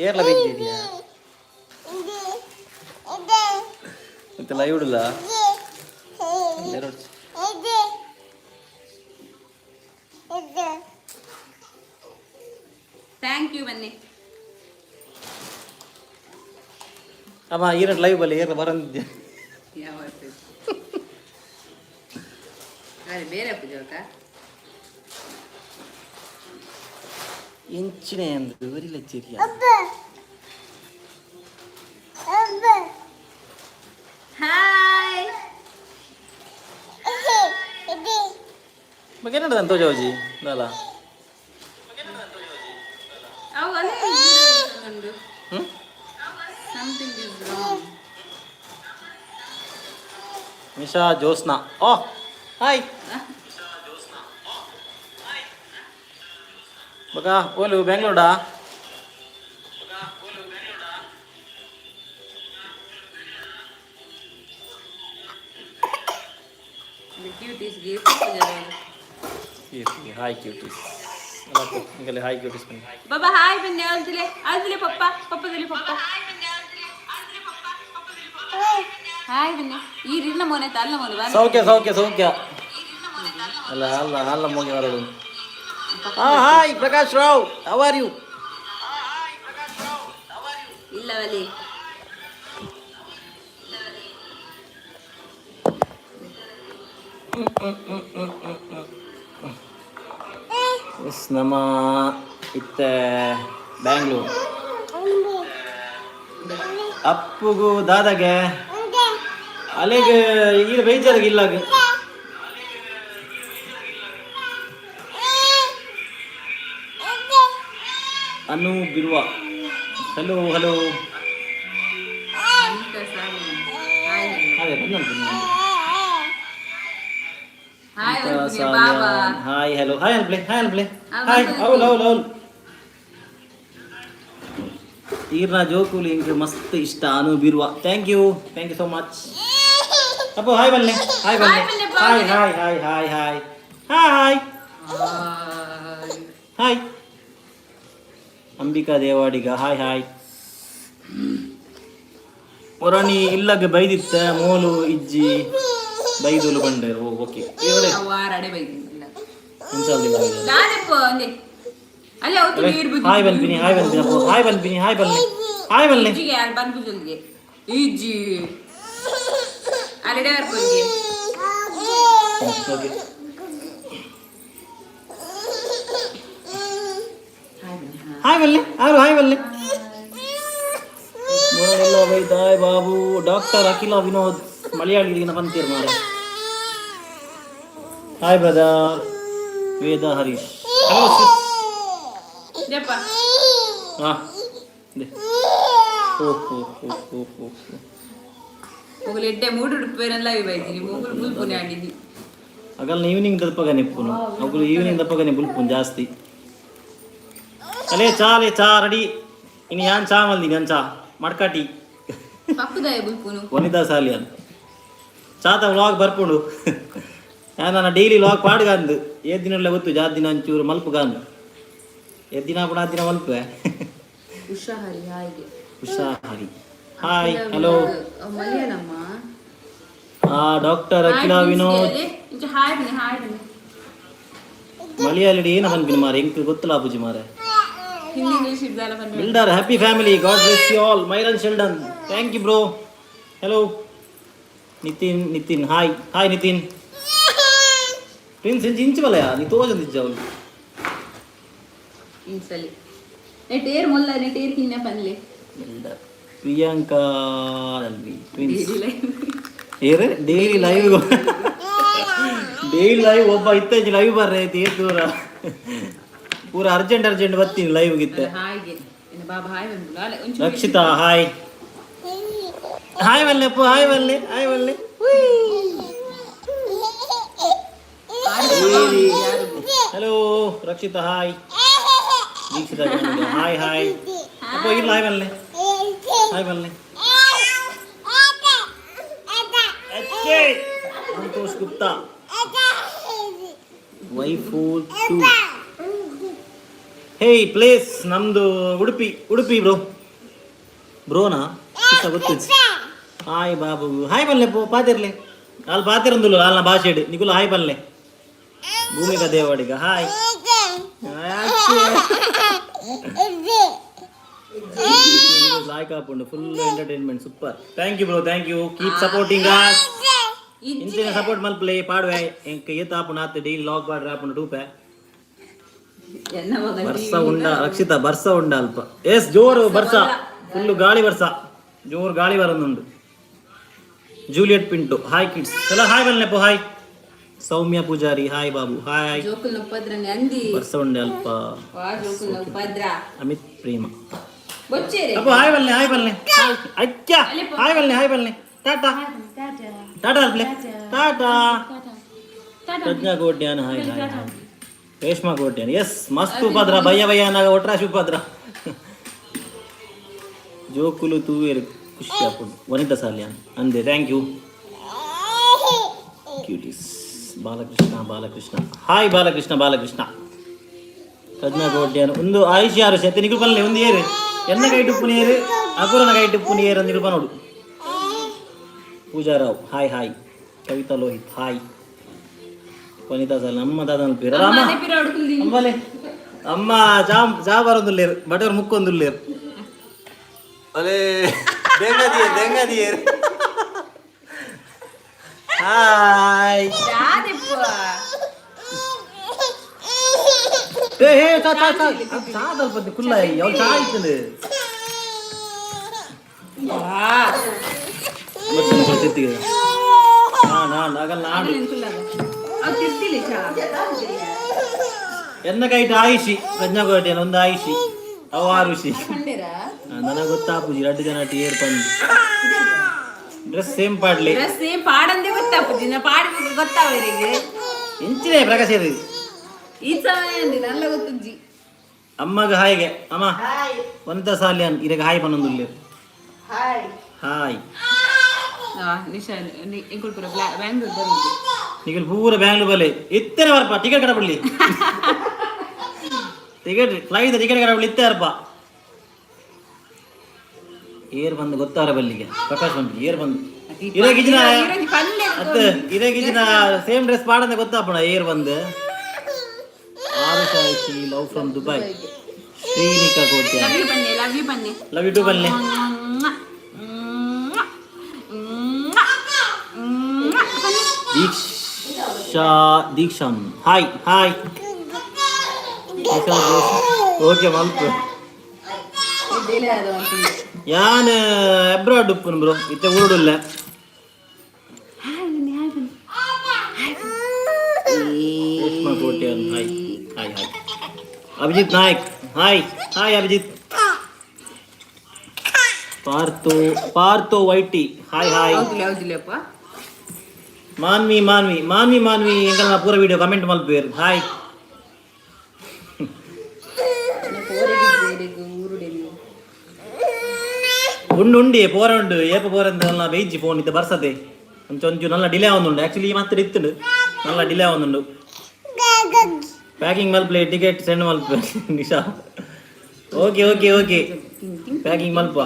ಏರ್ಲ ಬೆಂಜಿದ್ಯಾ ಮತ್ತೆ live ಇಡಲ್ಲ. Thank you ಬನ್ನಿ. ಅಮ್ಮ, ಈರಡ್ ಲೈವ್ ಬಲ್ಲಿ ಏರ್ಲ ಬರಂದಿದ್ದೆ. ಯಾವ? ಅರೆ, ಬೇರೆ ಪೂಜೆ. ಎಂಚಿನ ಅಂದು ಬರಿಲ್ಲ ಚಿರಿಯ. ಹಾಯ್. ಮಗೇನಡ ತೋಜೋಜಿ ದಲ್ಲ. ಅವು ಅಲ್ಲೇ ಒಂದು. Hmm. Something is wrong. Misha Jyotsna, oh hi. ಬಗ ಓಲು ಬೆಂಗಳೂರಾ? The cuties gift. Hi cuties, ನಿಗಲೆ hi cuties ಬನ್ನಿ. ಬಾಬಾ, ಹಾಯ್ ಬನ್ನಿ. ಅಲ್ದಿಲೆ, ಅಲ್ದಿಲೆ ಪಪ್ಪ, ಪಪ್ಪದಲ್ಲಿ ಪಪ್ಪ. ಹಾಯ್ ಬನ್ನಿ. ಈ ರಿನ್ನ ಮೋನೆ ತಲ್ಲ ಮೋನೆ ಬಾ. ಸೌಖ್ಯ, ಸೌಖ್ಯ, ಸೌಖ್ಯ. ಅಲ್ಲ ಅಲ್ಲ ಅಲ್ಲ, ಮೋಗಿ ಬರಡು. ಹಾ, hi Prakash Rao, how are you? ಇಲ್ಲವಲ್ಲಿ. S, ನಮ್ಮ ಇತ್ತೆ ಬ್ಯಾಂಗ್ಳೂರ್ ಅಪ್ಪುಗು ದಾದಾಗೆ ಅಲೆಗೆ ಈಗ ಬೇಜಾರಿಗೆ ಇಲ್ಲಾಗ. ಅನು ಬಿರುವ, ಹಲೋ ಹಲೋ. ಹಾಯ್. ಅದೇ ಬಂದಂತೆ. ಹಾಯ್ ಬಾಬಾ. ಹಾಯ್, ಹಲೋ, ಹಾಯ್ ಅಲ್ಪ್ಲೆ, ಹಾಯ್ ಅಲ್ಪ್ಲೆ. ಹಾಯ್, ಹೌಲ್ ಹೌಲ್ ಹೌಲ್. ಈರ್ನ ಜೋಕುಲು ಇಂಕ್ ಮಸ್ತ್ ಇಷ್ಟ. ಅನು ಬಿರುವ, thank you, thank you so much. Appu, hi ಬಲ್ಲೆ, ಹಾಯ್ ಬಲ್ಲೆ. Hi hi hi hi hi hi. Hi Ambika Devadiga, hi hi. ಒರಣಿ ಇಲ್ಲಗೆ ಬೈದಿತ್ತ, Molu ಇಜ್ಜಿ ಬೈದುಲು ಬಂಡೆ. ಓ ಓಕೆ. ವಾರಡೆ ಬೈದಿಲ್ಲ. ಒಂದ್ಸಲ. ದಾದಪ್ಪ ಒಂದೇ ಅಲ್ಲೇ ಅವತ್ತು ನೀರು ಬಿದ್ದು. ಹಾಯ್ ಬನ್ಪಿನಿ, ಹಾಯ್ ಬನ್ಪಿನಿ ಅಪ್ಪು, ಹಾಯ್ ಬನ್ಪಿನಿ, ಹಾಯ್ ಬಲ್ಲೆ, ಹಾಯ್ ಬಲ್ಲೆ. ಇಜ್ಜಿಗೆ ಯಾರು ಬಂದ್ಬಿಜಲ್ಗೆ ಇಜ್ಜಿ ಅಲ್ಲಿಡೆ ಬರ್ಪೊಂಗೆ. ಓಕೆ. ಹಾಯ್ ಬನ್ನಿ. ಹಾಯ್ ಬಲ್ಲೆ, ಆರು ಹಾಯ್ ಬಲ್ಲೆ. ಮೊರನೆಲ್ಲ ಬೈದಾಯ್ ಬಾಬು. ಡಾಕ್ಟರ್ ಅಖಿಲ ವಿನೋದ್, ಮಲಯಾಳಿ ಬಂತೀರ್ ಮಾರೆ. Hi brother Veda Harish, hello sis. ದೆಪ್ಪ. ಹಾ ದೆ. ಓ ಹೋ ಹೋ ಹೋ ಹೋ ಹೋ. ಮೊಗಲು ಎಡ್ಡೆ ಮೂಡು ಉಡುಪೇರೆಲ್ಲ ಬೈತೀನಿ ಮೊಗಲು ಬುಲ್ಪುನೆ ಆಡಿನಿ. ಅಗಲ್ನ ಈವ್ನಿಂಗ್ ದಪ್ಪಗನೆ ಇಪ್ಪುನು. ಅಗುಲು ಈವ್ನಿಂಗ್ ದಪ್ಪಗನೆ ಬುಲ್ಪುನ್ ಜಾಸ್ತಿ. ಅಲೇ ಚಾ, ಅಲೇ ಚಾ ರೆಡಿ. ಇನ್ನು ಯಾನ್ ಚಾ ಮಲ್ದಿನಿ, ಯಾನ್ ಚಾ ಮಡ್ಕಾಟಿ. ಪಕ್ಕುದಾಯ ಬುಲ್ಪುನು. ವನಿತಾ ಸಾಲಿಯನ್ ಚಾತ ವ್ಲಾಗ್ ಬರ್ಪುಂಡು. ನಾನು ಡೈಲಿ ವ್ಲಾಗ್ ಪಾಡ್ಗಂದು ಏ ದಿನ ಗೊತ್ತು ಜಾತ್ ದಿನ ಒಂಚೂರು ಮಲ್ಪುಗಂದು. ಏ ದಿನ ಕೂಡ ಆ ದಿನ ಮಲ್ಪೆ. ಉಷಾ ಹರಿ, ಹಾಯ್ಗೆ. Usha Hari, hi, hello. ಮಲಯಾಳಮ್ಮ. ಡಾಕ್ಟರ್ ಅಖಿಲಾ ವಿನೋದ್. ಹಾಯ್ ಬನ್ನಿ, ಹಾಯ್ ಬನ್ನಿ. ಮಲಯಾಳಿ ಏನ ಬಂದ್ಬಿನಿ ಮಾರೆ, ಎಂಕ್ ಗೊತ್ತಲ್ಲ ಅಬುಜಿ ಮಾರೆ. ಹಿಂದಿ ಇಂಗ್ಲೀಷ್ ಇದ್ದಲ್ಲ ಬನ್ನಿ. Builder happy family, God bless you all. Myron Sheldon, thank you bro. Hello Nitin, Nitin, hi hi Nitin. Prince ಇಂಚ್ ಇಂಚ್ ಬಲಯ ನೀ ತೋಜಂದಿಜ್ಜ ಅವಳು. ಇನ್ಸಲಿ ನೆಟ್ ಏರ್ ಮೊಲ್ಲ, ನೆಟ್ ಏರ್ ಕಿನ್ನ ಪನ್ಲೆ. ಬಿಲ್ಡರ್ ಪ್ರಿಯಾಂಕಾ ಅಲ್ವಿ ಟ್ವಿನ್ಸ್ ಏರ್ ಡೈಲಿ ಲೈವ್, ಡೈಲಿ ಲೈವ್. ಒಬ್ಬ ಇತ್ತಂಚಿ ಲೈವ್ ಬರ್ರೆ ತೀರ್ ದೂರ ಪೂರ ಅರ್ಜೆಂಟ್ ಅರ್ಜೆಂಟ್ ಬರ್ತೀನಿ ಲೈವ್ ಗಿತ್ತೆ. ಹಾಯ್ಗೆ ಇನ್ನು ಬಾಬಾ ಹಾಯ್ ಬಂದು ಅಲ್ಲ ಒಂಚೂರು. ರಕ್ಷಿತಾ, ಹಾಯ್ ಹಾಯ್ ವಲ್ಲೆ ಅಪ್ಪು, ಹಾಯ್ ವಲ್ಲೆ, ಹಾಯ್ ವಲ್ಲೆ. Hello Rakshita, hi. Dikshita, hi hi. ಅಪ್ಪ ಇಲ್ಲ, ಹಾಯ್ ವಲ್ಲೆ, ಹಾಯ್ ವಲ್ಲೆ. Santosh Gupta, Y 42. Hey place ನಮ್ದು ಉಡುಪಿ, ಉಡುಪಿ ಬ್ರೋ. ಬ್ರೋನಾ ಗೊತ್ತಿಜ್ಜಿ. ಹಾಯ್ ಬಾಬು, ಹಾಯ್ ಬಲ್ಲೆ ಪೋ ಪಾತಿರ್ಲೆ. ಅಲ್ಲಿ ಪಾತಿರಂದುಲ್ಲ ಅಲ್ನ ಭಾಷೆಡ್ ನಿಕುಲು ಹಾಯ್ ಬಲ್ಲೆ. ಭೂಮಿಕಾ ದೇವಾಡಿಗ ಹಾಯ್. ಲಾಯ್ಕ್ ಆಪುಂಡು, full entertainment, super. Thank you bro, thank you, keep supporting us. ಇಂಚಿನ ಸಪೋರ್ಟ್ ಮಲ್ಪಲೆ ಪಾಡುವೆ. ಎಂಕ್ ಏತ್ ಆಪುಂಡು ಆತ್ ಡೈಲಿ ಲಾಗ್ ಪಾಡ್ರೆ ಆಪುಂಡು ಟೂಪೆ. ಎನ್ನ ಮಗ. ಬರ್ಸ ಉಂಡ ರಕ್ಷಿತ, ಬರ್ಸ ಉಂಡ ಅಲ್ಪ? ಎಸ್, ಜೋರು ಬರ್ಸ, ಫುಲ್ಲು ಗಾಳಿ ಬರ್ಸ, ಜೋರು ಗಾಳಿ ಬರೋದುಂಡು. ಜೂಲಿಯಟ್ ಪಿಂಟು ಹಾಯ್, ಕಿಡ್ಸ್ ಎಲ್ಲ ಹಾಯ್ ಬಲ್ನೆಪ್ಪು ಹಾಯ್. ಸೌಮ್ಯ ಪೂಜಾರಿ ಹಾಯ್, ಬಾಬು ಹಾಯ್. ಜೋಕುಲ್ನ ಉಪದ್ರನೆ ಅಂದಿ. ಬರ್ಸ ಉಂಡೆ ಅಲ್ಪ. ವಾ ಜೋಕುಲ್ನ ಉಪದ್ರ. ಅಮಿತ್ ಪ್ರೇಮ. ಬೊಚ್ಚೇರೆ. ಅಪ್ಪ ಹಾಯ್ ಬಲ್ನೆ, ಹಾಯ್ ಬಲ್ನೆ, ಅಚ್ಚ ಹಾಯ್ ಬಲ್ನೆ, ಹಾಯ್ ಬಲ್ನೆ, ಟಾಟಾ ಟಾಟಾ ಅಲ್ಪ್ಲೆ tata. Prajna Kotian hi, hi hi. Reshma Kotian S, ಮಸ್ತ್ ಉಪದ್ರ, ಭಯ್ಯ ಭಯ್ಯ ನಾಗ ಒಟ್ರಾಶಿ ಉಪದ್ರ. ಜೋಕುಲು ತೂವೇರು ಖುಷಿ ಆಪುಂಡು. ವನಿತಾ ಸಾಲ್ಯಾನ್ ಅಂದೆ, thank you cuties. Balakrishna, Balakrishna hi, Balakrishna, Balakrishna. Prajna Kotian ಒಂದು ಆಯುಷ್ ಯಾರು ಸೆತ್ತೆ ನಿಗುಲು ಪಲ್ಲೆ ಒಂದು ಏರು ಎನ್ನ ಕೈಟು ಪುನಿಯೇರು ಅಪುರನ ಕೈಟು ಪುನಿಯೇರು ಅಂದ್ ನಿಗುಲು ನೋಡು. Pooja Rao hi, hi. Kavitha Lohith hi. Vanitha sir ನಮ್ಮ ದಾದ ಪೇರು ಅಮ್ಮ. ಅಮ್ಮಲೆ ಅಮ್ಮ ಚಾ ಚಾ ಬರೋದುಲ್ಲೇರು ಬಟರ್ ಮುಕ್ಕೊಂದುಲ್ಲೇರು ಅಲೇ ದೆಂಗದಿಯರ್ ದೆಂಗದಿಯರ್ ಹಾಯ್. ಏ ಹೇ ಚಾ ಚಾ ಚಾ ಚಾ ದಲ್ಪತಿ ಕುಲ್ಲ ಯಾವ ಚಾ ಆಯ್ತದೆ. ನಾನ್ ಎನ್ನ ಕೈಟ್ ಆಯಿಷಿ ಪ್ರಜ್ಞಾ ಕೋಟೆನ ಒಂದು ಆಯಿಷಿ ಅವು ಆರುಷಿ. ನನಗೆ ಗೊತ್ತಾಪುಜಿ ರಡ್ಡು ಜನ ಏರ್ ಬಂದು ಡ್ರೆಸ್ ಸೇಮ್ ಪಾಡ್ಲಿ. ಡ್ರೆಸ್ ಸೇಮ್ ಪಾಡಂದೇ ಗೊತ್ತಾಪುಜಿ ನಾ ಪಾಡಿ ಗೊತ್ತಾವರಿಗೆ. ಇಂಚಿನೇ ಪ್ರಕಾಶ್ ಇದು. ಈ ಸಮಯ ಅಂದಿ ನಲ್ಲ ಗೊತ್ತುಜ್ಜಿ. ಅಮ್ಮಗ ಹಾಯ್ಗೆ ಅಮ್ಮ. ವನಿತಾ ಸಾಲಿಯನ್ ಇರಗ ಹಾಯ್ ಪನ್ನೊಂದುಲ್ಲೇರು. ಹಾಯ್. ನಿಶಾ ಎಂಕುಲ್ ಪೂರ ಬ್ಯಾಂಗ್ಳೂರ್ ಬರುದು. ನಿಗಲ್ ಪೂರ ಬ್ಯಾಂಗ್ಳೂರ್ ಬಲ್ಲೆ ಇತ್ತನೆ ಬರ್ಪ. ಟಿಕೆಟ್ ಕಡಪಡ್ಲಿ, ಟಿಕೆಟ್ ಫ್ಲೈಟ್ ಟಿಕೆಟ್ ಕಡಪಡ್ಲಿ ಇತ್ತೆ ಬರ್ಪ. ಏರ್ ಬಂದು ಗೊತ್ತಾರ ಬಲ್ಲಿಗೆ ಪ್ರಕಾಶ್ ಬಂದು ಏರ್ ಬಂದು ಇರಗಿಜಿನ ಅತ್ತ ಇರಗಿಜಿನ ಸೇಮ್ ಡ್ರೆಸ್ ಪಾಡಂದೆ ಗೊತ್ತಾಪಣ ಏರ್ ಬಂದು. ಆರು love from Dubai. Shrinika Kote. Love you ಬನ್ನಿ, ಲವ್ you ಬನ್ನಿ. ಲವ್ you to ಬಲ್ಲೆ. Deeksha Deeksham hi, hi Deeksha. Okay ಮಲ್ಪ. ಯಾನ್ ಅಬ್ರಾಡ್ ಉಪ್ಪುನು ಬ್ರೋ, ಇತ್ತೆ ಊರುಡುಲ್ಲ. Reshma Kotian hi, hi hi. Abhijit Nayak hi, hi Abhijit. Partho, Partho YT hi, hi. ಹೌದಿಲ್ಲ, ಹೌದಿಲ್ಲಪ್ಪ. ಮಾನ್ವಿ ಮಾನ್ವಿ ಮಾನ್ವಿ ಮಾನ್ವಿ ಎಂಕಲ್ನ ಪೂರ video comment ಮಲ್ಪೇರು, hi. ಉಂಡು ಉಂಡಿ ಪೋರ ಉಂಡು ಏಪ ಪೋರ ಅಂತ ಬೇಯ್ಜಿ ಫೋನ್ ಇತ್ತೆ ಬರ್ಸತೆ ಒಂಚು ಒಂಚು ನಲ್ಲ ಡಿಲೇ ಆವೊಂದುಂಡು. ಆಕ್ಚುಲಿ ಮಾತ್ರ ಇತ್ತುಂಡು, ನಲ್ಲ ಡಿಲೇ ಆವೊಂದುಂಡು. ಪ್ಯಾಕಿಂಗ್ ಮಲ್ಪ್ಲೆ, ಟಿಕೆಟ್ ಸೆಂಡ್ ಮಲ್ಪೆ. Nisha okay okay okay, packing ಮಲ್ಪ.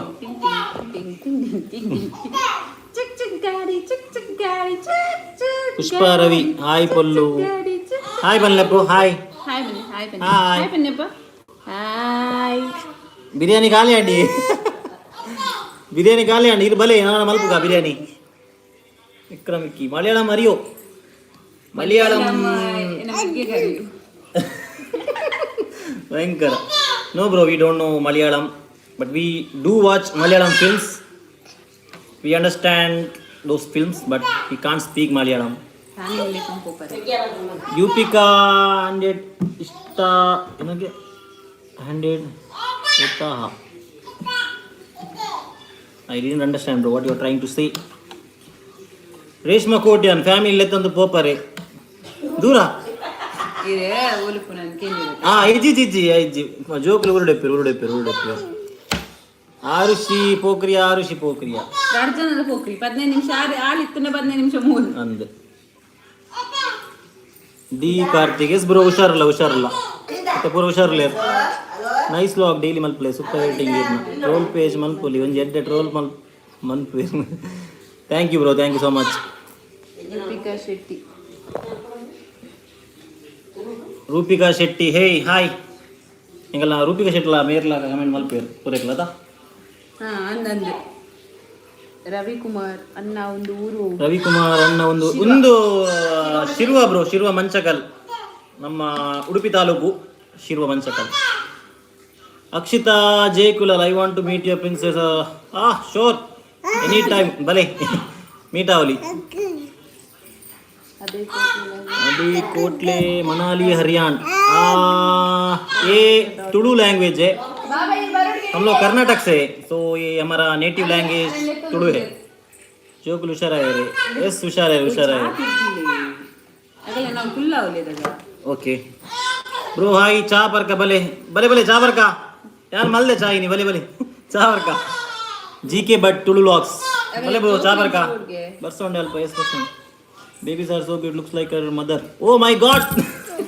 ಪುಷ್ಪ ರವಿ ಹಾಯ್, ಪೊಲ್ಲು ಹಾಯ್ ಬನ್ಲೆಪ್ಪು ಹಾಯ್. ಹಾಯ್ ಬನ್ನಿ, ಹಾಯ್ ಬನ್ನಿ. ಹಾಯ್. ಹಾಯ್ ಬನ್ನಿಯಪ್ಪ, ಹಾಯ್. ಬಿರಿಯಾನಿ ಖಾಲಿ ಅಂಡಿ, ಬಿರಿಯಾನಿ ಖಾಲಿ ಅಂಡಿ. ಇದು ಬಲೆ ನಾನು ಮಲ್ಪುಗ ಬಿರಿಯಾನಿ. ವಿಕ್ರಮಿಕ್ಕಿ ಮಲಯಾಳಂ ಅರಿಯೋ ಮಲಯಾಳಂ? ಭಯಂಕರ. No bro, we don't know Malayalam, but we do watch Malayalam films. We understand those films, but we can't speak Malayalam. ಯುಪಿಕಾ hundred ಇಷ್ಟ ಏನಕ್ಕೆ hundred ಉತ್ತಾಹ. I didn't understand bro, what you are trying to say. Reshma Kotian family ಲೆತ್ತೊಂದು ಪೋಪರೆ ದೂರ. ಹಾ ಇಜ್ಜಿ ಇಜ್ಜಿ ಇಜ್ಜಿ ಜೋಕುಲು ಉರುಡೆಪ್ಪರು ಉರುಡೆಪ್ಪರು ಉರುಡೆಪ್ಪರು. ಆರುಷಿ ಪೋಕ್ರಿಯ, ಆರುಷಿ ಪೋಕ್ರಿಯ. ಎರಡು ಜನದ ಪೋಕ್ರಿ 15 ನಿಮಿಷ ಆರು ಆಳಿತ್ತನ 15 ನಿಮಿಷ ಮೂರು. ಅಂದ್ ಡಿ ಕಾರ್ತಿಕ್ ಎಸ್ ಬ್ರೋ, ಹುಷಾರಲ್ಲ ಹುಷಾರಲ್ಲ ಮತ್ತೆ ಪೂರ ಹುಷಾರಿಲ್ಲ. ನೈಸ್ ಲಾಗ್ ಡೈಲಿ ಮಲ್ಪಲೆ ಸೂಪರ್ ಎಡಿಟಿಂಗ್ ಇರ್ನ ಟ್ರೋಲ್ ಪೇಜ್ ಮಲ್ಪುಲಿ ಒಂಜಿ ಎಡ್ಡೆ ಟ್ರೋಲ್ ಮಲ್ ಮನ್ಪು. Thank you bro, thank you so much. Rupika Shetty. Rupika Shetty, hey, hi. ಎಂಗಲ್ಲ ರೂಪಿಕಾ ಶೆಟ್ಟಿಲ ಮೇರ್ಲ ಕಮೆಂಟ್ ಮಲ್ಪೇರು ಪೂರೈಕ್ಲದ. ಹಾ, ಅಂದಂದೆ. ರವಿಕುಮಾರ್ ಅನ್ನ ಒಂದು ಊರು. ರವಿಕುಮಾರ್ ಅಣ್ಣ ಒಂದು ಒಂದು ಶಿರ್ವ ಬ್ರೋ, ಶಿರ್ವ ಮಂಚಕಲ್, ನಮ್ಮ ಉಡುಪಿ ತಾಲೂಕು ಶಿರ್ವ ಮಂಚಕಲ್. ಅಕ್ಷಿತಾ ಜಯಕುಲಲ್, I want to meet your princess. ಆ, ಶೋರ್, ಎನಿ ಟೈಮ್ ಬಲೆ, ಮೀಟ್ ಆವಲಿ. ಅದೇ. अभी कोटले मनाली हरियाणा। ये तुड़ू लैंग्वेज है। हम लोग कर्नाटक से, तो ये हमारा नेटिव लैंग्वेज तुड़ू है। ಜೋಕುಲು ಹುಷಾರಾಗಿರಿ. ಎಸ್, ಹುಷಾರಾಗಿ ಹುಷಾರಾಗಿ. ಅಗಲ ನಾವು ಫುಲ್ ಅವಲೇದಾಗ. Okay bro, hi. ಚಾ ಬರ್ಕ, ಬಲೆ ಬಲೆ ಬಲೆ ಚಾ ಬರ್ಕ. ಯಾರು ಮಲ್ದೆ ಚಾ ಇನಿ, ಬಲೆ ಬಲೆ ಚಾ ಬರ್ಕ. G K Bhat Tulu logs, ಬಲೆ ಬ್ರೋ, ಚಾ ಬರ್ಕ. ಬರ್ಸೋಂಡೆ ಅಲ್ಪ. ಎಸ್, ಬರ್ಸೋಂಡೆ. Babies are so cute, looks like her mother. Oh my God.